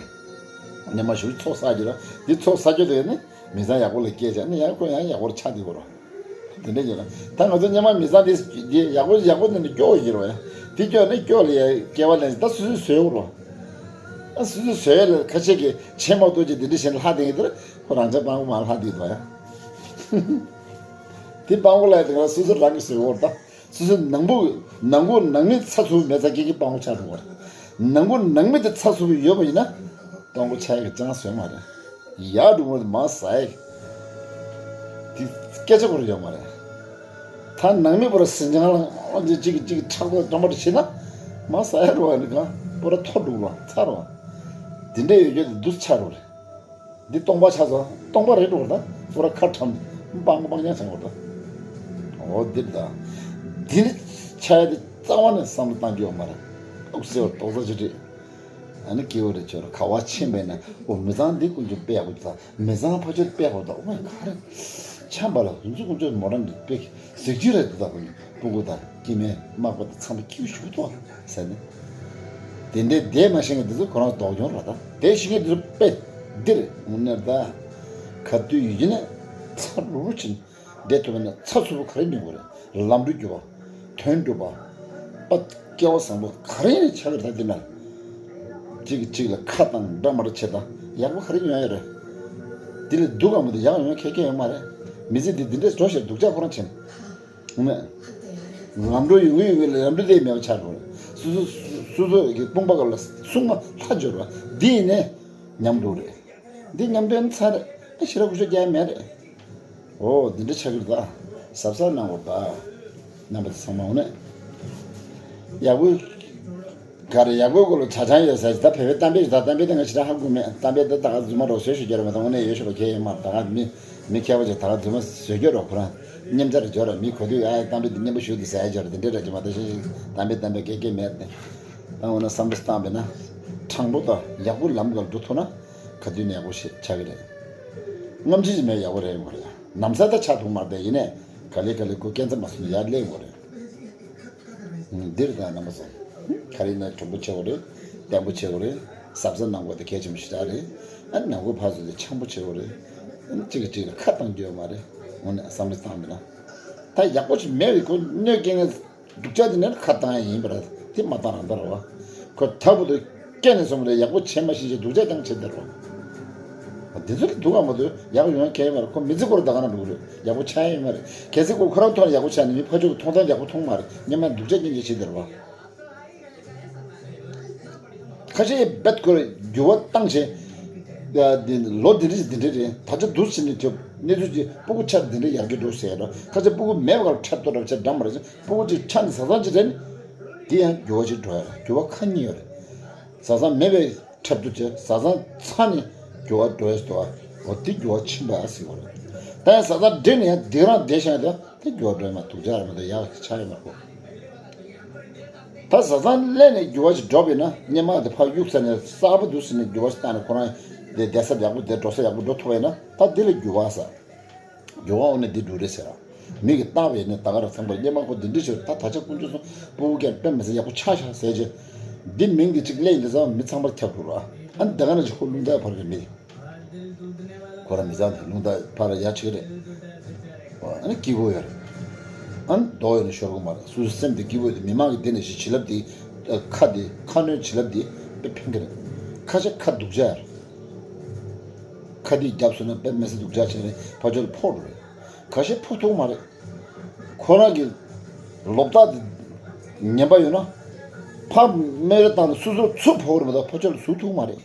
སྔོན་མ་ཞུ་ཚོགས་བསགས་ཀྱི་རོ། འདི་ཚོགས་བསགས་རྒྱུ་དེ་ནི་མི་ཚང་ཡག་པོ་ལ་སྐྱེས་བྱས་ནི་ཡང་ཁོ་ཡང་ཡག་པོར་ཆགས་འདུག་གོ་རོ། དེ་འདྲ་ཡིན་ན། ད་ང་ཚོ་སྔོན་མ་མི་ཚང་དེ་དེ་ཡག་པོ་ཡག་པོ་ནི་སྐྱོ་བོ་ཡིན་རོ་ཡ། དེ་སྐྱོ་ནི་སྐྱོ་ལ་ཡ་སྐྱེ་བ་ལེན་ད་སུ་སུ་བཟོས་རོ། ཨ་སུ་སུ་བཟོས་ལ་ཁ་ཆེ་གི་ཆེ་མོ་ཏོ་ཅིག་དེ་འདྲ་བཞིན་ལྷ་དེ་ཡིན་དེར་ཁོ་རང་ཅག་སྤང་བོ་མ་ལྷ་དེ་དོ་ཡ། དེ་སྤང་བོ་ལ་ཡ་དེ་ག་སུ་སུ་རང་གི་བཟོས་འོར་ད། སོ་སོའི་ནང་པོ་ནང་པོ་ནང་མི་ཚ་ཚུགས་མེད་ཚ་སྐྱེ་གི་སྤང་བོ་ཆགས་འགྲོ་བ་རེད། ནང་པོ་ནང་མི་དེ་ཚ་ཚུགས་ཡོད་པ་ཡིན་ན་སྤང་བོ་ཆགས་ཡག་གི་ཅང་བཟོས་མ་རེད། ཡག་འགྲོ་བ་དེ་མ་ཟ་ཡག་གི་དེ་སྐད་ཆ་ཁོ་ར་ཡོད་མ་རེད། ད་ནང་མི་པོ་ར་སེམས་ཅན་ལ་གཅིག་གིས་གཅིག་གིས་ཁྲག་ཐོག་འགྲོ་མ་འགྲོ་བྱེད་ན་མ་ཟ་ཡག་འགྲོ་བ་རེད། གང་པོ་ར་ཐོ་འགྲོ་བ་ཚ་རོ་བ་དེ་འདྲ་ཡོད་རྒྱུ་དེ་འདུ་ཆགས་རོ་རེད། འདི་སྟོང་པ་ཆགས་སོང་། སྟོང་པ་རེད་འགྲོ་ད། ཁོ་ར་ཁ་ཁྲམ། སྤང་སྤང་ཉག་ཆགས་འགྲོ་ད། འོ་འདིར་ད། འདི་ནི་ཆ་ཡ་དེ་རྩ་བ་ནས་བསམ་བློ་བཏང་རྒྱུ་ཡོད་མ་རེད། ཨུག་སེ་བར་ཏོག་ཙམ་ཅི་རེད། ཨ་ནི་སྐྱེ་བོ་རེ་ཆོར་ག་བ་ཕྱིན་པས་ན་འོ་མི་ཚང་འདི་ཀུན་སྤྱོད་དཔེ་ཡག་པོ་ད། མི་ཚང་ཕ་ཆོས་དཔེ་ཡག་པོ་ད། འོ་མ་ག་རེ། ཆམ་པ་ལ་ཧུན་ཚུ་ཀུན་སྤྱོད་མོ་རང་འདི་དཔེ་གཟིགས་ཀྱི་རེད་འདུག་ད། ཀུན་སྤུ་གུ་དང་སྐྱེ་དམན་མག་པ་དང་ཚང་མ་སྐྱིད་ཞུ་ཐོག་ཟེར་ནས། དེ་འདྲའི་བསྡད་མ་ཤེས་མཁན་དེ་ཚོ་ཁོ་རང་ལྡོག་སྐྱོན་རེད་ད། བསྡད་ཤེས་མཁན་དེ་ཚོ་དཔེ་འདིར་ངུ་ནར་ད། ག་དུས་ཡིན་ན་ཚ་རུ་རུ་ཕྱིན་བསྡད་ཐུབ་པ་ན་ཚ་ཚུ་བོ་ག་རེ་མི་དགོས་རེད། ལམ་འགྲོ་རྒྱུ་བ། དོན་འགྲུབ་པ། པ་སྐལ་བ་བཟང་པོ་ག་རེ་ཡིན་ན་ཆགས་ཀྱི་རེད་ད། དེ་ན་གཅིག་གིས་གཅིག་ལ་ཁ་བཏང་འདྲ་མ་འདྲ་བྱེད་ད་ཡག་པོ་ག་རེ་ཡོང་ཡ་རེད། དེ་ལས་སྡུག་ག་མ་འདུག་ཡག་ཡོང་ཁེ་ཁེ་ཡོད་མ་རེད། མི་ཚེ་འདི་འདི་འདྲས་འགྲོ་ཞེས་སྡུག་ཅག་ཁོ་རང་བྱེད། ལམ་འགྲོ་ཡོང་གི་ཡོང་གི་ལམ་འགྲོ་དེ་མེད་པ་ཆགས་འགྲོ་རེད། སོ་སོ་སོ་སོ་གི་དཔུང་པ་ག་ལ་སྲུང་མ་ལྷ་འབྱོར་བ་འདི་ཡིན་ནས་ཉམས་འགྲོ་རེད། འདི་ཉམས་འགྲོ་ཡིན་ཚར་རེད། ཨ་ཞེ་དྲག་ཀུ་ཤུ་རྒྱག་མེད་རེད། འོ་འདི་འདྲ་ཆགས་ཀྱི་རེད་ད། གཟབ་གཟབ་གནང་དགོས་རེད་ད། རྣམ་པ་ཚོ་ཚང་མ་འོ་ནས་ཡག་པོ། ག་རེ་ཡག་པོའི་སྐོར་ལ་ཆ་ཚང་ཡོད་ཟེར་ད་བོད་པའི་གཏམ་དཔེ་ཞིག་ད། གཏམ་དཔེ་དེ་ང་ཞེ་དྲག་ཧ་གོ་མེད། གཏམ་དཔེ་དེ་ད་ག་རྫུན་མ་རོགས་བཟོས་ཞུ་རྒྱུ་རེད་མ་གཏོགས་དངོས་གནས་ཡོད་ཤོད་པ་གལ་ཡོད་མ་རེད། ད་ག་མི་མི་མཁས་པ་ཅིག་ད་ག་རྫུན་མ་བཟོས་རྒྱུ་རོགས་ཁོ་རང་སྙེམས་ཚར་རེད་འཇོག་ར། མི་གོ་དུས་ཨ་གཏམ་དཔེ་དེ་སྙན་པོ་ཞུ་འདུག་ཟེར་ཡ་འཇོག་ར། དེ་འདྲའི་ར་ཅིག་མ་གཏོགས་ཤེས་ཤིག་གཏམ་དཔེ་གཏམ་དཔེ་སྐད་སྐད་མེད་དེ། ད་འོ་ན་བསམ་བློ་བཏང་བས་ན་དྲང་པོ་དང་ཡག་པོ་ལམ་ག་ལ་འགྲོ་ཐུབ་ན་ག་དུས་ནས་ཡག་པོ་ཞིག་ཆགས་ཀྱི་རེད། རྔམ་བརྗིད་ཅིག་མེད་ཡག་པོ་རེད་ཡོང་གི་རེད། ནམ་ས་ད་ཆགས་ཐུབ་མ་རེད། ཡིན་ནས་ག་ལེ་ག་ལེ་ཁོ་སྐད་འཛེམ་མ་སོང་ན་ཡར་སླེབས་ཡོང་གི་རེད། འདིར་ད་རྣམ་པ་ཚོ། ག་རེ་ན་གྲུང་པོ་ཆེ་བོ་རེད། བརྟན་པོ་ཆེ་བོ་རེད། གཟབ་གཟབ་གནང་དགོས་དེ་གལ་ཆེན་པོ་ཞེ་དྲག་རེད། ཨ་ནི་ནང་ཁུལ་ཕར་ཚུར་དེ་འཆམ་པོ་ཆེ་བོ་རེད། ཨ་ནི་གཅིག་གིས་གཅིག་ལ་ཁ་བཏང་རྒྱུ་ཡོད་མ་རེད། འོ་ན་བསམ་བློ་བཏང་མེད་ན། ད་ཡག་པོ་ཞིག་མེད་རེད། ཁོ་གནོད་སྐྱེལ་མཁན་སྡུག་ཅག་དེ་ནས་ཁ་བཏང་ཡ་ཡིན་པ་རེད། དེ་མ་བཏང་རང་ད་རེད་བ། ཁོ་ད་བུ་དུ་སྐྱེས་ནས་སོང་རེད། ཡག་པོ་བྱེད་མ་ཤེས་ཤེས་སྡུག་ཅག་ཀྱང་བྱེད་དེ་རེད་བ། འདི་ཚོ་གི་སྡུག་ག་མ་སྡུག་ཡག་ཡོང་ཁྱད་མེད་རེད། ཁོ་མི་ཚེ་སྐོར་ད་ག་ན་འགྲོ་གི་རེད། ཡག་པོ་ཆགས་ཡ་ཡོད་མ་རེད། གལ་སྲིད་ཁོ་ཁོ་རང་ཐོག་ནས་ཡག་པོ་ཆགས་ནས་མི་ཕར་ཕྱོགས་ཀྱི་མཐོང་སྟངས་ཡག་པོ་མཐོང་མ་རེད། སྔོན་མ་སྡུག་ཅག་སྐྱོན་ཅིག་བྱེད་དེ་རེད་བ། ཁ་ཤས་རྦད་ཁོ་རེ་འགྱུར་བ་བཏང་བྱས། ཡ་འདི་ལོ་འདི་འདྲ་འདི་འདྲ་རེད། ད་ཆ་འདུག་ཕྱིན་ནས་ཁྱོད་གནས་ཚུལ་ཅིག་སྤུ་གུ་ཆགས་འདི་འདྲ་ཡར་རྒྱས་འགྲོ་ཟེར་རོ། ཁ་ཤས་སྤུ་གུ་མེད་པ་ག་ལ་འཁྲབ་ཏོ་འདྲ་བྱས་འདྲ་མ་རེད། སྤུ་གུ་ཅིག་ཆགས་ནས་བཟའ་ཚང་ཅིག་རེད་ནི། དེ་ཡང་འགྱུར་བ་ཅིག་འགྲོ་ཡ་རེད། འགྱུར་བ་ཁ་གཉིས་ཡོད་རེད། བཟའ་ཚང་མེད་པའི་འཁྲབ་ཏོ་བྱས་བཟའ་ཚང་ཚང་ནས་འགྱུར་བ་འགྲོ་ཡ་ཟེར་བ། འོ་དེ་འགྱུར་བ་ཕྱིན་པ་ཟེར་བ་རེད། ད་ཡང་བཟའ་ཚང་འདྲེས་ནས་ཡང་འདི་རང་བསྡད་བཞག་ཡ་དེ་འགྱུར་བ་འགྲོ་ཡ་མ་སྡུག་ཅག་རེད་མ་གཏོགས་ཡག་ཆགས་ཡ་མ་རེད། ད་བཟའ་ཚང་སླེབས་ནས་འགྱུར་བ་ཞིག་འགྲོ་བས་ན། སྔོན་མ་དེ་ཕར་གཡུག་ས་ནས་གསར་པ་འདུག་ཟེར་ནས་འགྱུར་བ་ཞིག་བཏང་ནས་ཁོ་རང་དེ་བསྡད་ས་ཡག་པོ་དེ་འགྲོ་ས་ཡག་པོ་འགྲོ་ཐུབ་པ་ཡིན་ན། ད་འདི་ལ་འགྱུར་བ་ཟེར། འགྱུར་བ་འོ་ན་འདི་འགྲོ་རེད་ཟེར། མི་གིས་བཏང་བས་ནས་ད་ག་རང་ཚང་མར་སྔོན་མ་ཁོ་འདི་འདྲ་ཞིག་ད་ད་ཆ་དཀོན་མཆོག་གསུམ་ཕྲུ་གུ་སྐྱེས་དཔེ་མི་སྲིད་ཡག་པོ་ཆགས་ཤག་ཟེར་རྗེས། འདི་མིང་འདི་གཅིག་གླེང་ཡིན་དུས་ཙང་མི་ཚང་མར་ཁྱབ་འགྲོ་ར། ཨ་ནི་ད་ག་ནང་བཞིན་ཁོ་རླུང་རྟ་ཕར་གི་མི། ཁོ་རང་མི་ཚང་དེ་རླུང་རྟ་ཕར་ཡ་ཆེ་གི་རེད། ཨ་ནི་སྐྱིད་པོ་ཡོད་རེད། ཨ་ནི་རྡོ་ཡོད་ནི་ཤོར་གི་མ་རེད། སོ་སོའི་སེམས་དེ་སྐྱིད་པོ་ཡོད་དེ། མི་མང་གི་དེ་ནས་ཞིག་བྱིན་རླབས་དེ། ཁ་དེ་ཁ་གནོན་བྱིན་རླབས་དེ་དཔེ་ཕན་གི་རེད། ཁ་ཤས་ཁ་སྡུག་ཅག་ཡ་རེད། ཁ་དེ་རྒྱབ་སོང་ན་དཔེ་མི་སྲིད་སྡུག་ཅག་བྱས་ནས་ཕར་ཕྱོགས་ལ་ཕོག་འགྲོ་རེད། ཁ་ཤས་ཕོག་ཐུབ་མ་རེད། ཁོ་རང་གི་ལོ་རྟགས་དེ་ངན་པ་ཡོད་ན། ཕར་སྨད་ར་བཏང་ནས་སོ་སོར་ཚུར་ཕོག་རེད་མ་གཏོགས་ཕར་ཕྱོགས་ལ་ཟུག་ཐུབ་མ་རེད།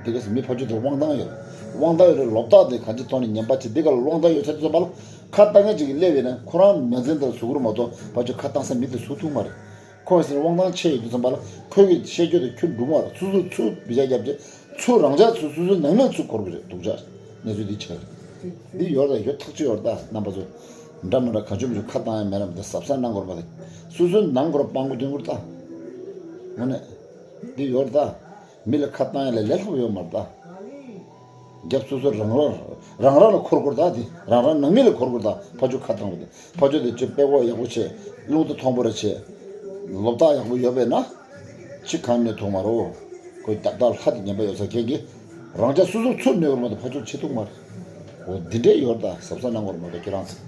འདི་ག་ཟེར་མི་ཕར་ཕྱོགས་དེར་དབང་ཐང་ཡོད། དབང་ཐང་ཡོད་རེད། ལོ་རྟགས་དེ་གང་ཅི་ཐོག་ནས་ངན་པ་བྱེད། འདི་ག་ལ་དབང་ཐང་ཡོད་ཚད་དེ་ཚོ་པ་ལ་ཁ་བཏང་མཁན་ཅིག་གིས་སླེབས་ཡོད་ན་ཁོ་རང་མ་འཛེམ་དེར་ཟུག་རེད་མ་གཏོགས་ཕར་ཕྱོགས་ཁ་བཏང་ས་མི་དེ་ཟུག་ཐུབ་མ་རེད། ཁོ་ཟེར་དབང་ཐང་ཆེ་ཡོད་དུས་ཙམ་པ་ལ་ཁོས་གི་བཤད་རྒྱུ་དེ་ཁྱོན་འགྲུབ་མ་རེད། སོ་སོ་ཚུར་བི་ཅག་རྒྱབ་རྗེས་ཚུར་རང་ཅག་ཚུར་སོ་སོའི་ནང་མི་ཚུར་འཁོར་གི་རེད། སྡུག་ཅག་གནས་ཚུལ་འདི་ཆགས་རེད། འདི་ཡོད་རེད་ད། ཡོད་ཐག་ཆོད་ཡོད་རེད་ད། རྣམ་པ་ཚོ་འདྲ་མི་འདྲ་གང་བྱུང་མི་བྱུང་ཁ་བཏང་ཡ་མེད་རམ། འདི་གཟབ་གཟབ་གནང་དགོས་རེད་མ་གཏོགས་སོ་སོའི་ནང་ཁོ་རང་སྤྲང་པོ་འདོན་དགོས་རེད་ད། དངོས་གནས་འདི་ཡོད་རེད་ད། མི་ལ་ཁ་བཏང་ཡ་ལས་ལས་སླ་པོ་ཡོད་མ་རེད་ད། རྒྱབ་སོ་སོ་རང་རང་རང་རང་ལ་འཁོར་དགོས་རེད་ད། དེ་རང་རང་ནང་མི་ལ་འཁོར་དགོས་རེད་ད། ཕར་ཕྱོགས་ཁ་བཏང་བ་དེ། ཕར་ཕྱོགས་དེ་ཅིག་དཔེ་ཀོ་ཡག་པོ་བྱས། རླུང་རྟ་མཐོན་པོ་རེ་བྱས། ལོ་རྟགས་ཡག་པོ་ཡོད་པས་ན། ཅི་གང་གནོད་ཐུབ་མ་རེད། ཁོའི་རྒྱབ་ལྟག་ལྷ་དེ་ངན་པ་ཡོད་ས་ཁྱེད་ཀྱིས་རང་ཅག་སོ་སོ་ཚུར་གནོད་པར་མ་གཏོགས་ཕར་ཕྱོགས་བྱེད་ཐུབ་མ་རེད། འོ་འདི་འདྲའི་ཡོད་རེད་ད། གཟབ་གཟབ་གནང་དགོས་རེད་མ་གཏོགས་ཁྱེད་རང་ཚོ།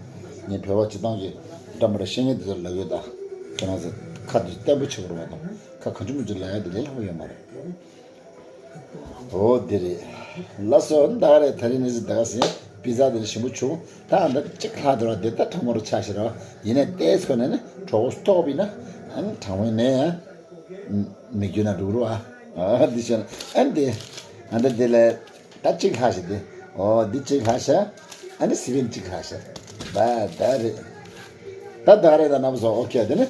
ངས་བོད་པ་སྤྱི་བཏང་གི་འདྲ་མི་འདྲ་བཤད་མཁན་དེ་ཚོར་ལབ་ཡོད་ད། ཁྱེད་རང་ཚོ་ཁ་དེ་བརྟན་པོ་བྱེད་དགོས་རེད་མ་གཏོགས་ཁ་གང་བྱུང་མང་བྱུང་ལབ་ཡ་དེ་ལས་སླ་པོ་ཡོད་མ་རེད། འོ་དེ་རེད། ལགས་སོ། ད་ག་རེད། ད་རིང་ནི་ཟིག་ད་ག་ཟིན་པི་ཛ་དེ་ནི་ཞིམ་པོ་བྱུང་། ད་ཨ་འདྲ་གཅིག་ལྷག་འདུག་ར། དེ་ད་གྲང་མོ་རུ་ཆགས་ཤི་ར། ཡིན་ནའི་ཏོག་ཙམ་ནས་ནི་གྲོགས་པོ་ཐོག་པིན་ན་ཨ་ནི་གྲང་མོ་ནས་ཡང་མི་རྒྱུ་ན་འགྲོ་རུ་ཨ། ཨ་འདི་བྱས་ན་ཨ་འདི་ཨ་འདི་དེ་ལས་ད་གཅིག་ལྷག་ཤི་དེ། འོ་འདི་གཅིག་ལྷག་ཤི། ཨ་ནི་སི་པིན་གཅིག་ལྷག་ཤི། ད་ད་རེད། ད་ད་རེད་ད་རྣམ་པ་ཚོ། ཨོ་ཁེ། དེ་ནི།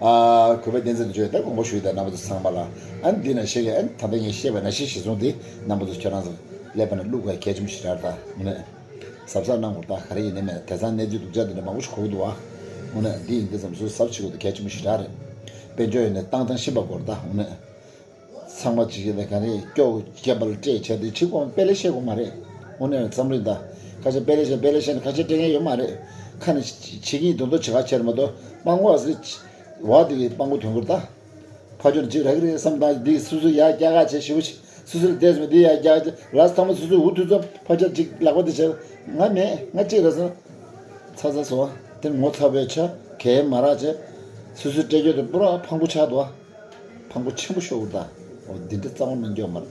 ཨ། གུས་པ་བསྟན་འཛིན་དུ་བརྗོད་དེ་དགོངས་པ་ཞུ་ཡི་ད། རྣམ་པ་ཚོ་ཚང་མ་ལ། ཨ་ནི་འདི་ན་ཤེས་ཀྱི། ཨ་ནི་ད་ལྟ་ངས་བཤད་པ་ན་ཤེས་ཤེས་སོང་དེ་རྣམ་པ་ཚོ་ཁྱོད་རང་ཚོ་ཀླད་པ་ན་བླུག་དགོས་གལ་ཆེན་པོ་ཞིག་རེད་ད། དངོས་གནས་གཟབ་གཟབ་གནང་དགོས་ད། ག་རེ་ཡིན་ནའི་མེད་དེང་སང་གནས་ཚུལ་སྡུག་ཅག་འདི་འདྲ་མང་པོ་ཞིག་གོ་གི་འདུག་བ། དངོས་གནས་འདི་ཡིན་དུས་ཙམ་སོ་སོ་གཟབ་བྱེད་དགོས་ད་གལ་ཆེན་པོ་ཞིག་རེད། དཔལ་འབྱོར་ཡིན་ནའི་བཏང་སྟངས་ཤེས་པ་དགོས་རེད་ད། དངོས་གནས། ཚང་མ་གཅིག་གིས་ལས་ཀ་རེད། སྐྱོ་སྐྱེ་བལ་སྤྲད་བྱས་ཏེ་ཕྱི་གོང་དཔེ་ལས་བཤད་དགོས་མ་རེད། དངོས་གནས་རྩོམ་རིག་དང་ཁ་ཤས་དཔེ་ལས་བཤད། དཔེ་ལས་བཤད་ནས་ཁ་ཤས་སྤྲད་མཁན་ཡོད་མ་རེད། ཁ་ནས་བྱེད་ཀྱིན་དོན་དོ་བྱེད་ཁ་ཆེར་མ་གཏོགས་སྤང་གོ་ཟེར། བ་དེ་གིས་སྤང་གོ་དོན་གོ་ད། ཕ་ཆོར་གཅིག་རག་གི་རེད་བསམ་དང་། འདི་སུ་སུ་ཡར་རྒྱག་ག་བྱས་ཞིབ་པོ་བྱས། སུ་སུ་ལ་བལྟས་སོང་འདི་ཡར་རྒྱག་ག་བྱས། ལགས་ཐོག་མ་སུ་སུ་འུ་ཐུག་ཙམ་ཕ་ཆོར་གཅིག་ལག་པ་འདི་བྱས། ང་མེད། ང་གཅིག་རེད་སོང་། ཚ་ཚ་སོང་། དེ་ངོ་ཚ་བའི་ཆ་གས་མ་རག་བྱས། སུ་སུ་སྤྲད་རྒྱུ་དེ་པུ་ར་ཕངས་པོ་ཆགས་འདུག་ཨ། ཕངས་པོ་ཆེན་པོ་ཤོར་གི་ད། འོ་འདི་འདྲ་རྩ་བ་ནས་འགྱོ་མ་རེད།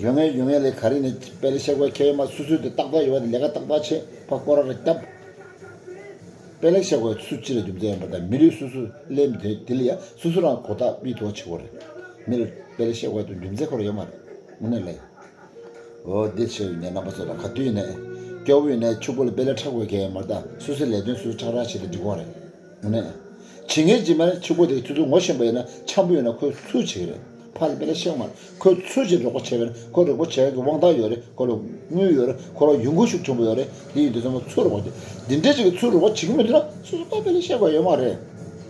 ཡོང་ངེས་ཡོང་ངེས་ལས་ག་རེ་ནས་དཔེ་ལས་བཤད་དགོས་ཁྱད་ཡོད་མ། སུ་སུ་དེ་ཏག་ཏག་ཡོད་པ་དེ་ལས་ཀ་ཏག་ཏག་བྱེད། ཕ་སྐོར་ར་ར་བརྒྱབ། དཔེ་ལས་བཤད་དགོས་སུ་ཅི་ལ་རྒྱུ་མཚན་ཡོད་པ་དང་མི་ལུས་སུ་སུ་ལེན་དེ་དེ་ལ་ཡ་སུ་སུ་རང་གོ་ཐག་མི་ཐུག་པ་བྱེད་དགོས་རེད། མི་ལ་དཔེ་ལས་བཤད་དགོས་དེ་རྒྱུ་མཚན་ཁོ་ར་ཡོད་མ་རེད། དངོས་གནས་ལས། འོ་འདི་ཆེ་བའི་ནས་རྣམ་པ་ཚོ་ལ་ག་དུས་ནས་སྐྱོ་བོའི་ནས་ཕྱུག་པོ་ལ་དཔེ་ལས་འཁྲབ་དགོས་ཀྱི་ཡོད་མ་རེད་ད། སུ་སུ་ལས་དོན་སུ་སུ་ཁྲག་ཁྲག་བྱེད་དེ་འགྲིག་གོ་རེད། དངོས་གནས། བྱེད་མཁན་གྱིས་མ་ནི་ཕྱུག་པོ་དེ་ཚུར་ཚུར་ངོ་ཤེས་པ་ཡིན་ན་འཆམ་པོ་ཡོད་ན་ཁོས་ཚུར་བྱེད་ཀྱི་རེད། ཕར་ལ་དཔེ་ལས་བཤད་མ་རེད། ཁོས་ཚུར་བྱེད་རོགས་པ་བྱས་པ་ཡིན་ན་ཁོ་རོགས་པ་བྱེད་ཀྱི་དབང་ཐང་ཡོད་རེད། ཁོ་ལ་དངུལ་ཡོད་རེད། ཁོ་རང་ཡོང་སྒོ་ཤུགས་ཆེན་པོ་ཡོད་རེད། དེ་ཡིན་དུས་ཚང་མ་ཚུར་རོགས་པ་བྱེད། འདི་འདྲའི་ཅིག་གིས་ཚུར་རོགས་པ་བྱེད་ཀྱི་མི་འདུག་ན་སོ་སོ་ཕར་དཔེ་ལས་བཤད་དགོས་ཡོད་མ་རེད།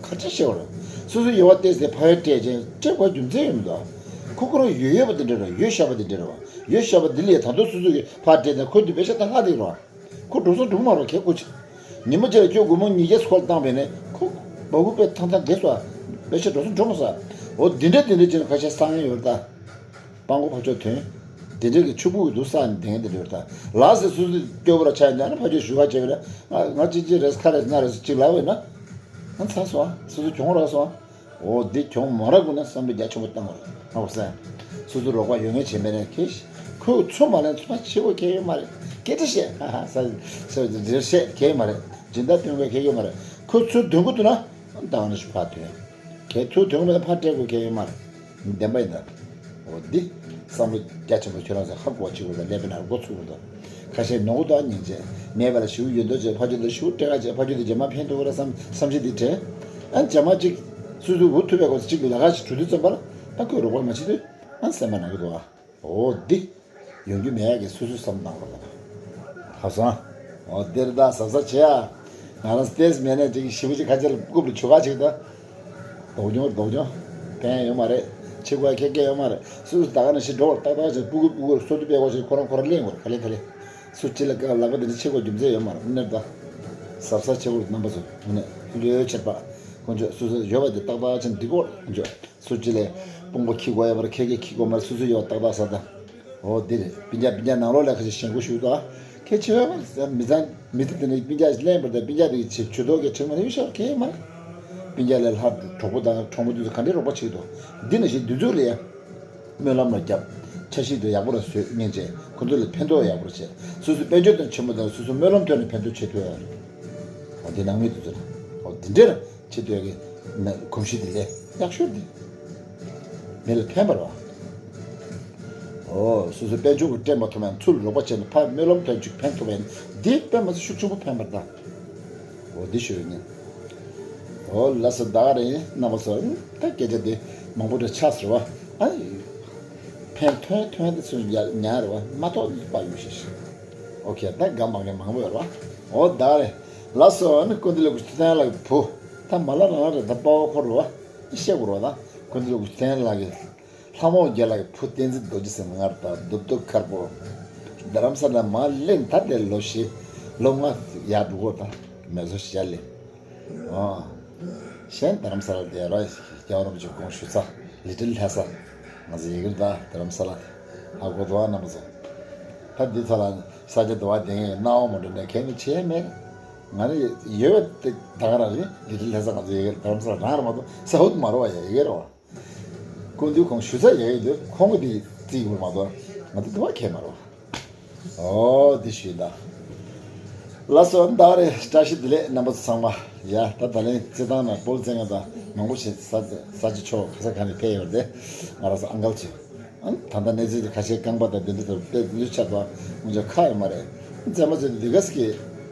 ག་ཚོད་བཤད་དགོས་རེད། སོ་སོའི་ཡོད་པ་བལྟས་ཏེ་ཕར་ཡ་སྤྲད་ཅིང་སྤྲད་དགོས་རྒྱུ་མཚན་ཡོད་མི་འདུག་ཁོ་ཁོ་རང་ཡོད་ཡོད་པ་དེ་འདྲ་རེད་བ། ཡོད་བཞག་པ་དེ་འདྲ་རེད་བ། ཡོད་བཞག་པ་འདི་ལས་ད་དུང་སོ་སོ་གིས་ཕར་སྤྲད་ནས་ཁོ་འདི་དཔེ་ཆ་ད་ལྷག་དེ་རེད་བ། ཁོ་འགྲོ་སོང་འགྲོ་གི་མ་རེད་ཁྱེད་ཁོ་ཅི། ཉིན་མོ་གཅིག་ལ་ཁྱོད་སྒོར་མོ་ཉིས་བརྒྱ་སྐོར་བཏང་བས་ནས་ཁོ་སྦ་ཁུག་པས་ཐང་ཐང་བསྡད་སོང་། དཔེ་ཆ་འགྲོ་སོང་འགྲོ་མ་སོང་། འོ་འདི་འདྲ་འདི་འདྲ་བྱས་ནས་ཁ་ཤས་བསགས་མཁན་ཡོད་རེད་ད། སྤྲང་པོ་ཕར་ཕྱོགས་ཐོན། འདི་འདྲ་གི་ཕྱུག་པོ་གི་འདུག་བསགས་ནས་བསྡད་མཁན་འདི་འདྲ་ཡོད་རེད་ད། ལགས་སེ་སོ་སོ་སྐྱོ་པོ་ར་ཆགས་ཡོད་ན་ཕར་ཕྱོགས་ཞུ་ག་བྱས་པས་ན་ང་ང་གཅིག་གཅིག་རེད་ཁ་རེད་སྣ་རེད་ཟེར་གཅིག་ལབ་པས་ན། ང་ཚར་སོང་ཨ། སོ་སོ་གྱོང་རག་སོང་ཨ། འོ་འདི་གྱོང་མ་རག་དགོས་ན་བསམ་བློ་རྒྱ་ཆེན་པོ་བཏང་དགོས་རེད། ཧ་གོ་སོང་། སོ་སོ་རོགས་པ་ཡོད་ངེས་བྱས་མེད་ན་ཁེ། ཁོས་ཚུར་མ་ལེན་ཚུར་མ་བྱེད་དགོས་ཁེ་ཡོད་མ་རེད། སྐད་ཆ་བཤད་ཧ་ཧ་ས་ས་རེ་བཤད་ཁེ་ཡོད་མ་རེད། སྦྱིན་བདག་སྟོན་དགོས་ཁེ་ཡོད་མ་རེད། ཁོས་ཚུར་འདོན་དགོས་འདུག་ན་ད་ང་ནས་ཕར་ཐོན། ཁེ་ཚུར་འདོན་དགོས་མེད་ན་ཕར་སྤྲད་དགོས་ཁེ་ཡོད་མ་རེད། བདེན་པ་ཡིན་ད། འོ་འདི། བསམ་བློ་རྒྱ་ཆེན་པོ་ཁྱོད་རང་ཚོ་ཧ་གོ་བ་བྱེད་དགོས་ད། ཀླད་པའི་ནང་འགོ་ཚུགས་དགོས་ད། ཁ་ཤས་ནོར་འདུག་སྙིང་རྗེ། མེད་པ་ལ་ཞུ་ཡོད་འདོད་བྱས་ཕ་ཆོས་འདི་ལ་ཞུ་སྤྲད་ག་བྱས་ཕ་ཆོས་འདི་རྗེས་མ་ཕན་ཐོགས་ར་བསམ་བསམ་གཞིག་འདི་དྲན། ཨ་རྗེས་མ་གཅིག་སོ་སོའི་འུ་ཐུག་པའི་སྐབས་སུ་གཅིག་ལ་ཁ་ཞིག་གྲུ་དུས་ཙམ་པ་ལ་ཨ་ཁོས་རོགས་པ་མ་བྱེད་དུས་ཨ་སེམས་པ་ནང་གི་འདུག་ཨ། འོ་འདི། ཡོང་རྒྱུ་མེད་ཡག་གི་སོ་སོས་བསམ་བློ་བཏང་དགོས་པ་དང་། ཧ་སོང་། འོ་འདིར་ད་གཟབ་གཟབ་བྱེད་ཨ། ང་རང་སྟེས་མེད་ནས་ཅིག་ཞིབ་པོ་ཅིག་ཁ་ཆེ་ལ་རྐུབ་ལ་བྱུག་ག་ཅིག་ད། སྡུག་གྱོང་སྡུག་གྱོང་། ཕན་ཡོད་མ་རེད། ཕྱི་དགོས་ཁེ་ཁེ་ཡོད་མ་རེད། སུ་སུ་ད་ག་ནས་ཤི་འགྲོ་བར་ཏག་ཏག་བྱས་སྤུ་གུ་སྤུ་གུར་སོ་དུ་སྤེལ་དགོས་ཤིག་ཁོ་རང་ཁོ་རང་གླེང་དགོས་ག་ལེ་ག་ལེ། སུ་ཅི་ལ་ཀ་ལག་པ་འདི་འདྲ་ཕྱི་དགོས་རྒྱུ་མཚན་ཡོད་མ་རེད་ནས་ད། གཟབ་གཟབ་བྱེད་དགོས་རྣམ་པ་ཚོ་ནས་ལོས་བྱེད་པ། ཁོང་ཚོས་སུ་སུ་ཡོད་པ་དེ་ཏག་ཏག་བྱས་འགྲིག་གོ་ཁོང་ཚོས། སུ་ཅི་ལས་དཔུང་པ་ཁྱི་དགོས་ཡོད་པར་ཁེ་ཁེ་ཁྱི་དགོས་མར་སུ་སུ་ཡོད་ཏག་ཏག་ས་ད། འོ་འདི་རེད། སྤུན་ཀྱག་སྤུན་ཀྱག་ནང་ལོགས་ལ་ཁ་ཤས་ཞེན་ཁོ་ཞུ་དོ། ཁྱེད་ཆེ་བས་མ་མི་ཚང་མི་ཚེ་འདི་ནི་སྤུན་ཀྱག་ལེན་པར་ད་སྤུན་ཀྱག་དེ་ཆེ་ཆུ་ཐོག་གི་ཁྲིད་མ་ཡོད་ཤོག་ཁེ་མ། སྤུན་ཀྱག་ལས་ལྷག་གྲོགས་པོ་དང་གྲོགས་མོ་དེ་ཚོ་ག་འདྲའི་རོགས་པ་བྱེད་དོ། འདི་ནི་ཞིག་འདི་ཚོ་ལས་ཡ། སྨོན་ལམ་ལ་རྒྱབ། འཆར་གཞི་དེ་ཡག་པོ་ལ་བཟོས་སྙིང་རྗེ་ཁོ་ཚོ་ལ་ཕན་ཐོགས་ཡག་པོ་བྱེད། སོ་སོའི་དཔལ་འབྱོར་དང་ཆེན་པོ་དང་སོ་སོའི་སྨོན་ལམ་ཐོག་ནས་ཕན་ཐོགས་བྱེད་ཐུབ་ཡ་རེད། འོ་འདི་ནང་མི་དེ་ཚོ་ལ་འོ་འདི་འདྲ་ར། ཆེ་བསྟོད་ཀྱི་ན་གོམས་གཤིས་དེ་ལས་ཡག་ཤོས་དེ། མི་ལ་ཕན་པར་བ། འོ་སོ་སོའི་དཔལ་འབྱོར་གྱི་སྤྲད་མ་ཐུབ་མཁན་ཚུར་རོགས་པ་བྱས་ནས་ཕར་སྨོན་ལམ་ཐོན་ཅིག་ཕན་ཐོགས་པས་འདི་དཔེ་མ་ཚད་ཤུགས་ཆེན་པོ་ཕན་པར་གདའ། འོ་འདི་ཞུ་ཡོད་ཉིན། འོ་ལ་སོ་ད་ག་རེ་རྣམ་པ་ཚོ་ད་སྐད་ཆ་དེ་མང་པོ་འདྲ་ཆགས་ཟེར་བ་ཨ། ཕན་ཐོན་ཐོན་དེ་ཚོ་ཉར་ཉར་བ་མ་ཐོག་ནི་པ་ཡོད་ཤེས་ཤིང་། ཨོ་ཁེ་ད་ག་མང་གི་མང་པོ་ཡོད་ར་བ། འོ་ད་ག་རེ། ལགས་སོ། ཨ་ནི་ཀུན་བཏུས་ལ་གུ་ཐན་ལ་གི་བུ། ད་མ་ལ་རང་རེ་ད་དཔའ་བོ་འཁོར་རུ་བ། ཤེས་དགོས་རོ་ད། ཀུན་བཏུས་ལ་གུ་ཐན་ལ་གི་ལྷ་མོ་རྒྱལ་ལ་གི་བུ་བསྟན་འཛིན་རྡོ་རྗེ་ཟེར་ང་ར་ད་རྡོབ་རྡོབ་མཁར་པོ། རྡ་རམ་ས་ལ་མ་གླེང་ད་དེ་ལོ་བཞི། ལོ་ལྔ་ཡར་འགྲོ་གོ་ད། མེ་བཟོ་ཞལ་ལེ། ཨོ། གཞན་རྡ་རམ་ས་ལ་དེ་ར་རྒྱལ་བ་རིན་པོ་ཆེ་དགོངས་ཞུ་ས། ལི་ཏིལ་ལྷ་ས། ང་ཚོ་ཡི་གེར་ད་རྡ་རམ་ས་ལ། ཧ་གོ་དོ་ཨ་རྣམ་པ་ཚོ། ད་འདི་ཚོ་ལ་ས་ཆ་དུ་བ་དེ་ངས་སྣང་བ་མ་འགྲོ་ནས་གལ་མི་ཆེ་མེད། ང་ནི་ཡོད་པ་དེ་ད་ག་རང་རེད། ལི་ཏིལ་ལྷ་ས་ང་ཚོ་ཡི་གེར་རྡ་རམ་ས་ལ་རང་རེད་མ་གཏོགས་ས་འུད་མ་རོ་བ་ཡ་ཡི་གེ་རོ་བ། སྐུ་མདུན་ཁོང་ཞུ་ས་ཡ་ཡི་འདུག་ཁོང་གི་དེ་རྩིས་དགོས་མ་གཏོགས་ང་ཚོ་དུ་བ་གལ་མ་རོ་བ། ཨོ་འདི་ཞུས་ད། ལགས་སོ་ད་རེ་བཀྲ་ཤིས་བདེ་ལེགས་རྣམ་པ་ཚོ་ཚང་མ། ཡ་ད་ད་ལན་རྩེད་ཐང་ནང་སྤོལ་རྩེད་མཁན་དང་མང་པོ་བྱས་ས་ས་ཆ་ཕྱོགས་ག་ས་ག་ནས་ཕེབས་ཡོད་རེད་དེ། ང་རང་ཚོ་ཨང་གལ་ཆེ། ཨ་ད་ལྟ་གནས་ཚུལ་དེ་ཁ་ཤས་རྐང་པ་དང་དེ་འདྲ་དང་དཔེ་འདི་ཆགས་པ་ངུ་ཅག་ཁག་ཡོད་མ་རེད། རྩེད་མ་རྩེད་དུས་འདི་ག་སི་གི་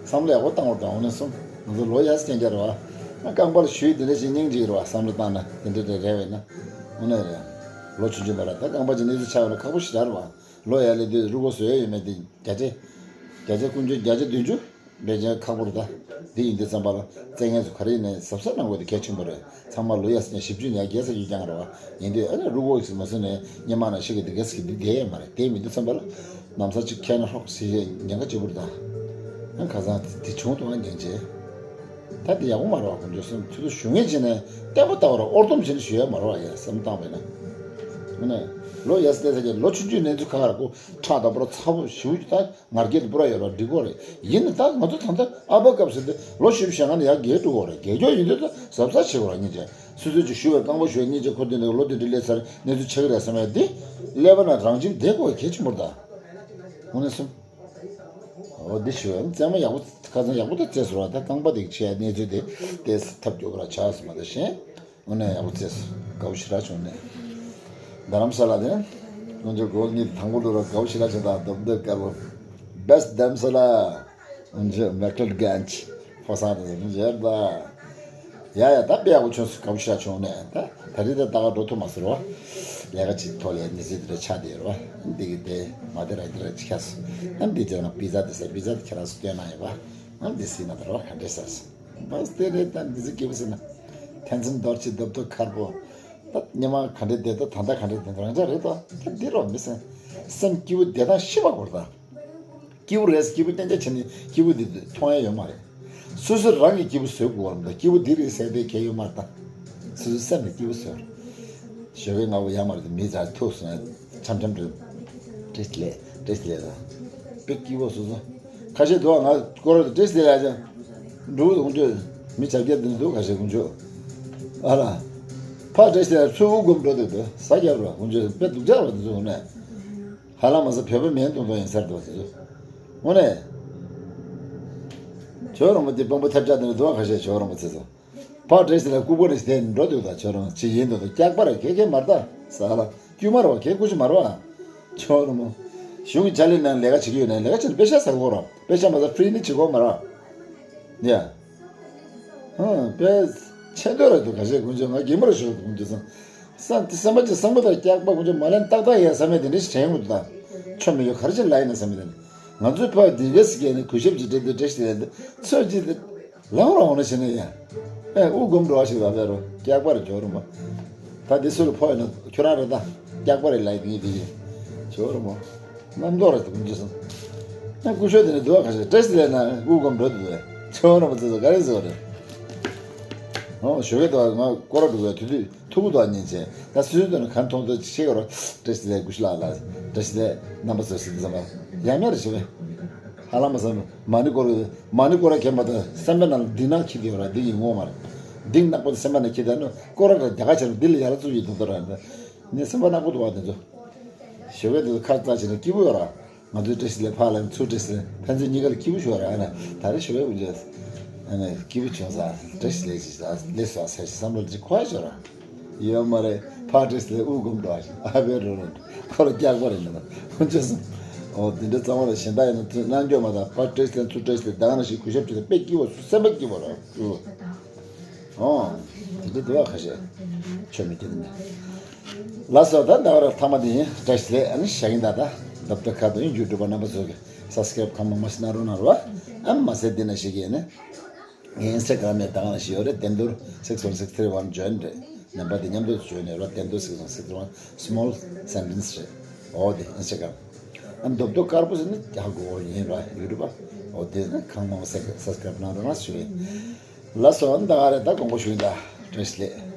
བསམ་བློ་ཡག་པོ་བཏང་བར་དང་འོ་ན་སོང་ང་ཚོ་ལོ་ཡ་སྐྱེན་རྒྱ་རེད་བ། ཨ་རྐང་པར་ཞུས་དེ་འདྲ་ཞིག་སྙིང་རྗེ་རེད་བ་བསམ་བློ་བཏང་ན་དེ་འདྲ་འདྲ་རེད་བས་ན། འོ་ན་རེད། ལོ་ཆུང་ཆུང་མ་རེད་ད་རྐང་པ་ཅིག་གནས་ཚུལ་ཆགས་ཡོད་ན་ཁག་པོ་ཞིག་རེད་བ། ལོ་ཡར་སླེབས་དུས་རུ་སྒོ་བཟོས་ཡོད་མེད་དེ་བརྒྱ་ཆ། བརྒྱ་ཆ་ཀུན་སྤྱོད་བརྒྱ་ཆ་བདུན་ཅུ། ལས་ཀྱང་ཁག་པོ་རེད་ད། འདི་ཡིན་དུས་ཙམ་པ་ལ་རྩེད་མཁན་ཚོ་ག་རེ་ཡིན་ནའི་གཟབ་གཟབ་གནང་དགོས་དེ་གལ་ཆེན་པོ་རེད། ཚང་མ་ལོ་ཡ་ཟེར་ནས་བཞི་བཅུ་ཉག་བརྒྱད་ཙམ་ཡོད་ཀྱང་རེད་བ། ཡིན་དུས་ཨ་ནི་རུ་སྒོ་ཞིག་མ་བཟོས་ནས་སྙེ་མ་ན་ཤི་གི་འདི་གས་ཀྱི་འདི་བསྡད་ཡས་མ་རེད་དེ་མི་འདུག་ཙམ་པ་ལ། ལམ་སང་ཅིག་ཁྱེར་ན་ཧྲོག་ཟེར་ཡས་ཉེན་ཁ་ཆེ་པོ་རེད་ད། ཨ་ཁ་སང་དེ་བྱུང་འདུག་ཨ་ཉན་བྱས། ད་དེ་ཡག་པོ་མ་རེད་བ་ཁོང་ཚོ་སེམས་ཚུལ་དུ་ཞུ་ངེས་བྱས་ནས་བརྟན་པོ་ལྟ་བ་ར་ཨོར་སྡོམ་བྱས་ནས་ཞུ་ཡས་མ་རེད་བ་ཡ་སེམས་བཏང་བས་ན། ཨ་ནི་ལོ་ཡ་སི་ལྟས་ས་ཀྱི་ལོ་ཆུང་ཆུང་གནས་ཚུལ་ཁག་ཁག་ར་ཁོ་ཁྲག་དང་པོ་ར་ཚ་པོ་ཞུ་ད། ངར་སྐད་དེ་པུ་ར་ཡོད་ར་འགྲིག་གོ་རེད། ཡིན་ནི་ད་ང་ཚོ་ད་ལྟ་ཨ་ཕ་སྐབས་སུ་འདི་ལོ་བཞི་བཅུ་ཞེ་ལྔ་ནས་ཡར་རྒས་འགྲོ་གོ་རེད། རྒས་མགྱོགས་ཡིན་དུས་ད་གཟབ་གཟབ་བྱེད་དགོས་ར་ཉིན་རེ། སོ་སོས་ཅིག་ཞུ་བའི་རྐང་པ་ཞུ་བའི་ཉིན་རེ་ཁོ་འདི་ནས་ལོ་འདི་འདྲ་སླེབས་ཚར་གནས་ཚུལ་ཆགས་ཀྱི་རེད་བསམ་ཡ་འདི། ཀླད་པ་ན་རང་བྱིན་བསྡད་དགོས་གལ་ཆེན་པོ་རེད་ད། དངོས་གནས་སོང་། འོ་འདི་ཞུ་བའི་རྩེད་མོ་ཡག་པོ་ཁ་སང་ཡག་པོ་ད་རྩེས་སོང་བ་ད་རྐང་པ་འདི་ཆེ་ཡ་གནས་ཚུལ་དེ་ཏོག་ཙམ་ཐབས་སྐྱོ་པོ་ར་ཆགས་སོང་བ་ད་ཤེས། དངོས་གནས་ཡག་པོ་བྱས་སོང་། དགའ་པོ་ཞེ་དྲག་བྱུང་ནས། རྡ་རམ་ས་ལ་དེ། དཀོན་མཆོག་གོ་གཉིས་དང་པོ་ལོ་ར་དགའ་པོ་ཞེ་དྲག་བྱུང་དང་སྡོམ་འདོད་དཀར་པོ། Best Dharamsala། དཀོན་མཆོག་Mekloidganj། ཕོ་བཟང་དེ་ཚོ་མཇལ་ད། ཡ་ཡ་ད་དཔེ་ཡག་པོ་བྱུང་སོང་། དགའ་པོ་ཞེ་དྲག་བྱུང་ནས་ད་ད་རེས་ད་ད་ག་འགྲོ་ཐུབ་མ་སོང་ར་བ། ལས་ཀ་ཅིག་ཐོག་ལས་གནས་ཚུལ་དེ་འདྲ་ཆགས་བསྡད་ཡོད་ར་བ། འདི་གི་དེ་མ་དེ་ར་འདི་ར་ཅིག་ཁྱེར་སོང་། ཨ་འདི་རྗེས་ལ་པི་ཛ་དེ་ཟེར་པི་ཛ་དེ་ཁྱེད་རང་ཚོ་སྟོན་གནང་ཡོད་པ། ཨ་འདི་སྲིད་ན་ད་ར་བ་ག་འདྲས་ཟེར་སོང་། བས་དེ་རེད་ད་འདི་ཚོ་སྐྱིད་པོ་ཟེར་ན། ཐན་ཚན་རྡོ་རྗེ་རྡོབ་རྡོབ་མཁར་པོ། ད་སྙེ་མ་ག་འདྲ་བསྡད་ད་ད་ལྟ་ག་འདྲ་བསྡད་རང་ཅག་རེད་ད། ད་འདི་རོ་མི་སེམས། སེམས་སྐྱིད་པོ་བསྡད་སྟངས་ཤེས་པ་དགོས་ད། སྐྱིད་པོ་རེད་སྐྱིད་པོ་གཏན་འཇགས་བྱས་ནས་སྐྱིད་པོ་འདི་མཐོང་ཡ་ཡོད་མ་རེད། སོ་སོ་རང་གི་སྐྱིད་པོ་བཟོས་དགོས་པ་རེད་ད། སྐྱིད་པོ་འདི་རེད་ཟེར་དེ་གལ་ཡོད་མ་རེད་ད། སོ་སོའི་སེམས་ལ་སྐྱིད་པོ་བཟོས། ཞོགས་ཀས་སྔ་པོ་ཡ་མ་རེད་ད་མི་ཛ་ཐུག་སོང་ན་འཆམ་འཆམ་རེད། བཀྲ་ཤིས་བདེ་ལེགས་བཀྲ་ཤིས་བདེ་ལེགས་ད། དཔེ་སྐྱིད་པོ་སོ་སོ། ཁ་ཤས་འདུག་ང་སྐོར་ར་བཀྲ་ཤིས་བདེ་ལེགས་ཅང་། འགྲོ་འོང་དུས་མི་བྱ་བརྒྱད་འདི་འདུག་ཁ་ཤས་ཀུན་སྤྱོད། ཨ་ལ། ཕ་བཀྲ་ཤིས་བདེ་ལེགས་ཚུར་དབུ་སྒོམ་འགྲོ་འདུག་འདུག་ས་རྒྱབ་ར་ཀུན་སྤྱོད་དཔེ་སྡུག་ཅག་ར་འདི་ཚོ་ནས། ཧ་ལམ་མ་ཟ་བོད་པ་མིན་འདུག་འདུག་ཡིན་ས་རེད་འདུག་འདི་ཚོ། དངོས་གནས། ཇོ་རོང་པོ་འདི་དཔོན་པོ་ཐབས་ཆག་འདི་འདུག་ཁ་ཤས་ཇོ་རོང་པོ་ཚེ་ཚོ། ཕར་བྲེས་ཟེར་ལ་ལྐུགས་པ་རེ་ཞིག་དེ་འགྲོ་འདུག་ད་ཁྱོད་རང་ཅི་ཡིན་འདུག་ད་སྐྱག་པ་རེ་ཁེ་ཁེ་མར་ད་ས་ལ་དཀྱུས་མ་རེ་བ་ཁེ་ཀུ་ཅི་མ་རེ་བ། ཁྱོད་རང་མོ། གཞུང་གི་ཕྱག་ལས་ནང་ལས་ཀ་བྱེད་ཀྱི་ཡོད་ན་ལས་ཀ་བྱེད་ན་པེ་ཤ་ཟ་དགོས་ར་པེ་ཤ་མ་ཟ་ཕྲི་ནི་བྱེད་དགོས་མ་རེ་བ། ཡ། ཧང་པེ། ཆེ་འདོད་ར་འདུག་ག་ཤེད་ཀུན་ཆོད་ང་རྒན་མོ་ར་ཞོག་ཀུན་ཆོད་སང་། སང་དེ་སེམས་པ་ཅི་སང་མོ་ད་སྐྱག་པ་ཀུན་ཆོད་མ་ལན་ཏག་ཏག་ཡ་ས་མེད་དེ་འདྲ་ཞིག་དྲན་ཡོང་འདུག་ད། ཆོ་མི་ཡོད་ག་རེ་ཅི་ལ་ཡིན་ན་ས་མེད་དེ་ནི། ང་ཚོའི་ཕ་འདི་གས་སི་གས་ནི་གུས་ཞབས་ཀྱི་འབྲེལ་འདི་འདྲ་ཞིག་ལས་འདི་ཚོད་ཀྱི་འདི། ལའོ་རང་འོ་ན་བྱས་ན་ཡ། ཨེ་དབུགས་སྒོམ་འགྲོ་བ་ཞིག་ལ་ལས་རོ་སྐྱག་པ་རེད་ཇོ་རུ་མ། ད་འདི་སུ་ལ་ཕོག་ཡོད་ན་ཁྱོད་རང་རེད་ད། སྐྱག་པ་རེད་ལབ་ཡིན་དེ་ཡིན། ཇོ་རུ་མ། རྣམ་རྟོག་རེད་དུ་འཇུ་སོང་། ཨེ་སྐུ་ཞབས་དེ་ནས་འདུག་བ་ཁ་ཤས་བཀྲ་ཤིས་ལས་ན་དབུགས་སྒོམ་འགྲོ་དུ་བས་ཇོ་རུ་མ་ཙི་ཙི་ག་རེ་ཟེར་བ་རེད། ཨོ་ཞོགས་ཀས་དུ་བ་ང་སྐོར་ར་འགྲོ་བའི་དུས་དུས། ཐུག་ཐོག་ཉིན་བྱས་ད་སུས་དོན་གང་མཐོང་ཐོག་ཅིག་ཤེས་རོགས། བཀྲ་ཤིས་བདེ་ལེགས་སྐུ་ཞབས་ལགས་ལ་བཀྲ་ཤིས་བདེ་ལེགས་རྣམ་པ་ཚོ་ཟིན་བསམ་པ་ཡང་མེད་རེ་བྱེད་པས། ཧ་ལམ་བསམ་མ་ཎི་སྐོར་མ་ཎི་སྐོར་མཁན་པ་དང་སེམས་པའི་ནང་འདི་ནང་ཁྱི་དེ་ཡོད་ར་འདི་ཡིན་ངོ་མ་རེད། འདི་ནག་པོ་དེ་སེམས་པ་ནང་ཁྱི་དེ་ནི་སྐོར་ར་རྒྱ་ག་ཆེ་ར་འདི་ལ་ཡར་བཙུགས་ཡོད་དུ་དོ་ར་འདི་ནི་སེམས་པ་ནག་པོ་དུ་བ་དེ་ཚོ་ཞོགས་པའི་དེ་ཚོ་ཁ་རྩ་བྱས་ན་སྐྱིད་པོ་ཡོད་ར། ང་ཚོའི་བཀྲ་ཤིས་བདེ་ལེགས་ཕར་ལ་ཚུར་བཀྲ་ཤིས་བདེ་ལེགས་ཕན་ཚུན་གཉིས་ཀ་ལ་སྐྱིད་པོ་ཞུ་བ་ར། ཨ་ན་ད་རེས་ཞུ་བའི་དབུ་འབྱེད་ཨ་ན་སྐྱིད་པོ་བྱུང་ས་བཀྲ་ཤིས་བདེ་ལེགས་ཞིག་ལས་སོ་ཟེར་ཞིག་བསམ་བློ་ཅིག་འཁོར་ཞོར་ར་ཡོད་མ་རེད། ཕར་བཀྲ་ཤིས་བདེ་ལེགས་དབུ་སྒོམ་འགྲོ་བ་ཞིག་ཨ་ཕའི་རོ་རོ་ཁོ་ལ་སྐྱག་པ་རེད་འདི་ན་ཁོ་ཆོས་སོང་། ཨོ་དེ་འདྲ་གཙང་མ་ལ་གཞན་དག་ཡིན་ན་ཚུར་རྣལ་འབྱོར་མ་དང་ཕར་བཀྲ་ཤིས་བདེ་ལེགས་ཚུར་བཀྲ་ཤིས་བདེ་ལེགས་ད་ག་ན་ཞིག་གུས་ཞབས་བྱེད་ད་དཔེ་སྐྱིད་པོ་སེམས་པ་སྐྱིད་པོ་ར། ཨོ། དེ་འདྲ་འདུག་བ་ཁ་ཤས། ཆོས་མི་སྐྱིད་ནས། ལགས་སོ་ད་ཟླ་བ་ར་ཐ་མ་དེ་ཡིན་བཀྲ་ཤིས་བདེ་ལེགས་ཨ་ནི་ཞག་ཡིན་ད་ད། ལབ་ད་ཁ་དོན་ཡུ་ཊུབ་པ་རྣམ་པ་ཚོ་གི་སབ་སི་ཀ་རབ་གང་མང་མང་ཞིག་གནང་རོགས་གནང་རོགས། ཨ་མ་ཟད་འདི་ན་ཞིག་ཡིན་ནི། ཨིན་སི་ཊ་གྷ་རམ་ནས་ད་ག་ན་ཞིག་ཡོད་རེད། བསྟན་རྡོར་six one six three one join རེད། ནམ་པར་དེ་མཉམ་དུ་join ཡོད་རེད། བསྟན་རྡོར་six one six three one small sentence རེད། ཨོ་དེ་ཨིན་སི་ཊ་གྷ་རམ། ཨ་མདོབ་མདོ་དཀར་པོ་ཟེར་ནི་ཡག་གོ་ཡིན་ར་ཡུ་ཊུབ་པ། ཨོ་དེ་ནི་གང་མང་སབ་སི་ཀ་རབ་གནང་རོགས་གནང་ཞུ་ཡིན། ལགས་སོ། ད་ག་རེད་ད་དགོངས་པ་ཞུ་ཡིན་ད། བཀྲ་ཤིས་བདེ་ལེགས།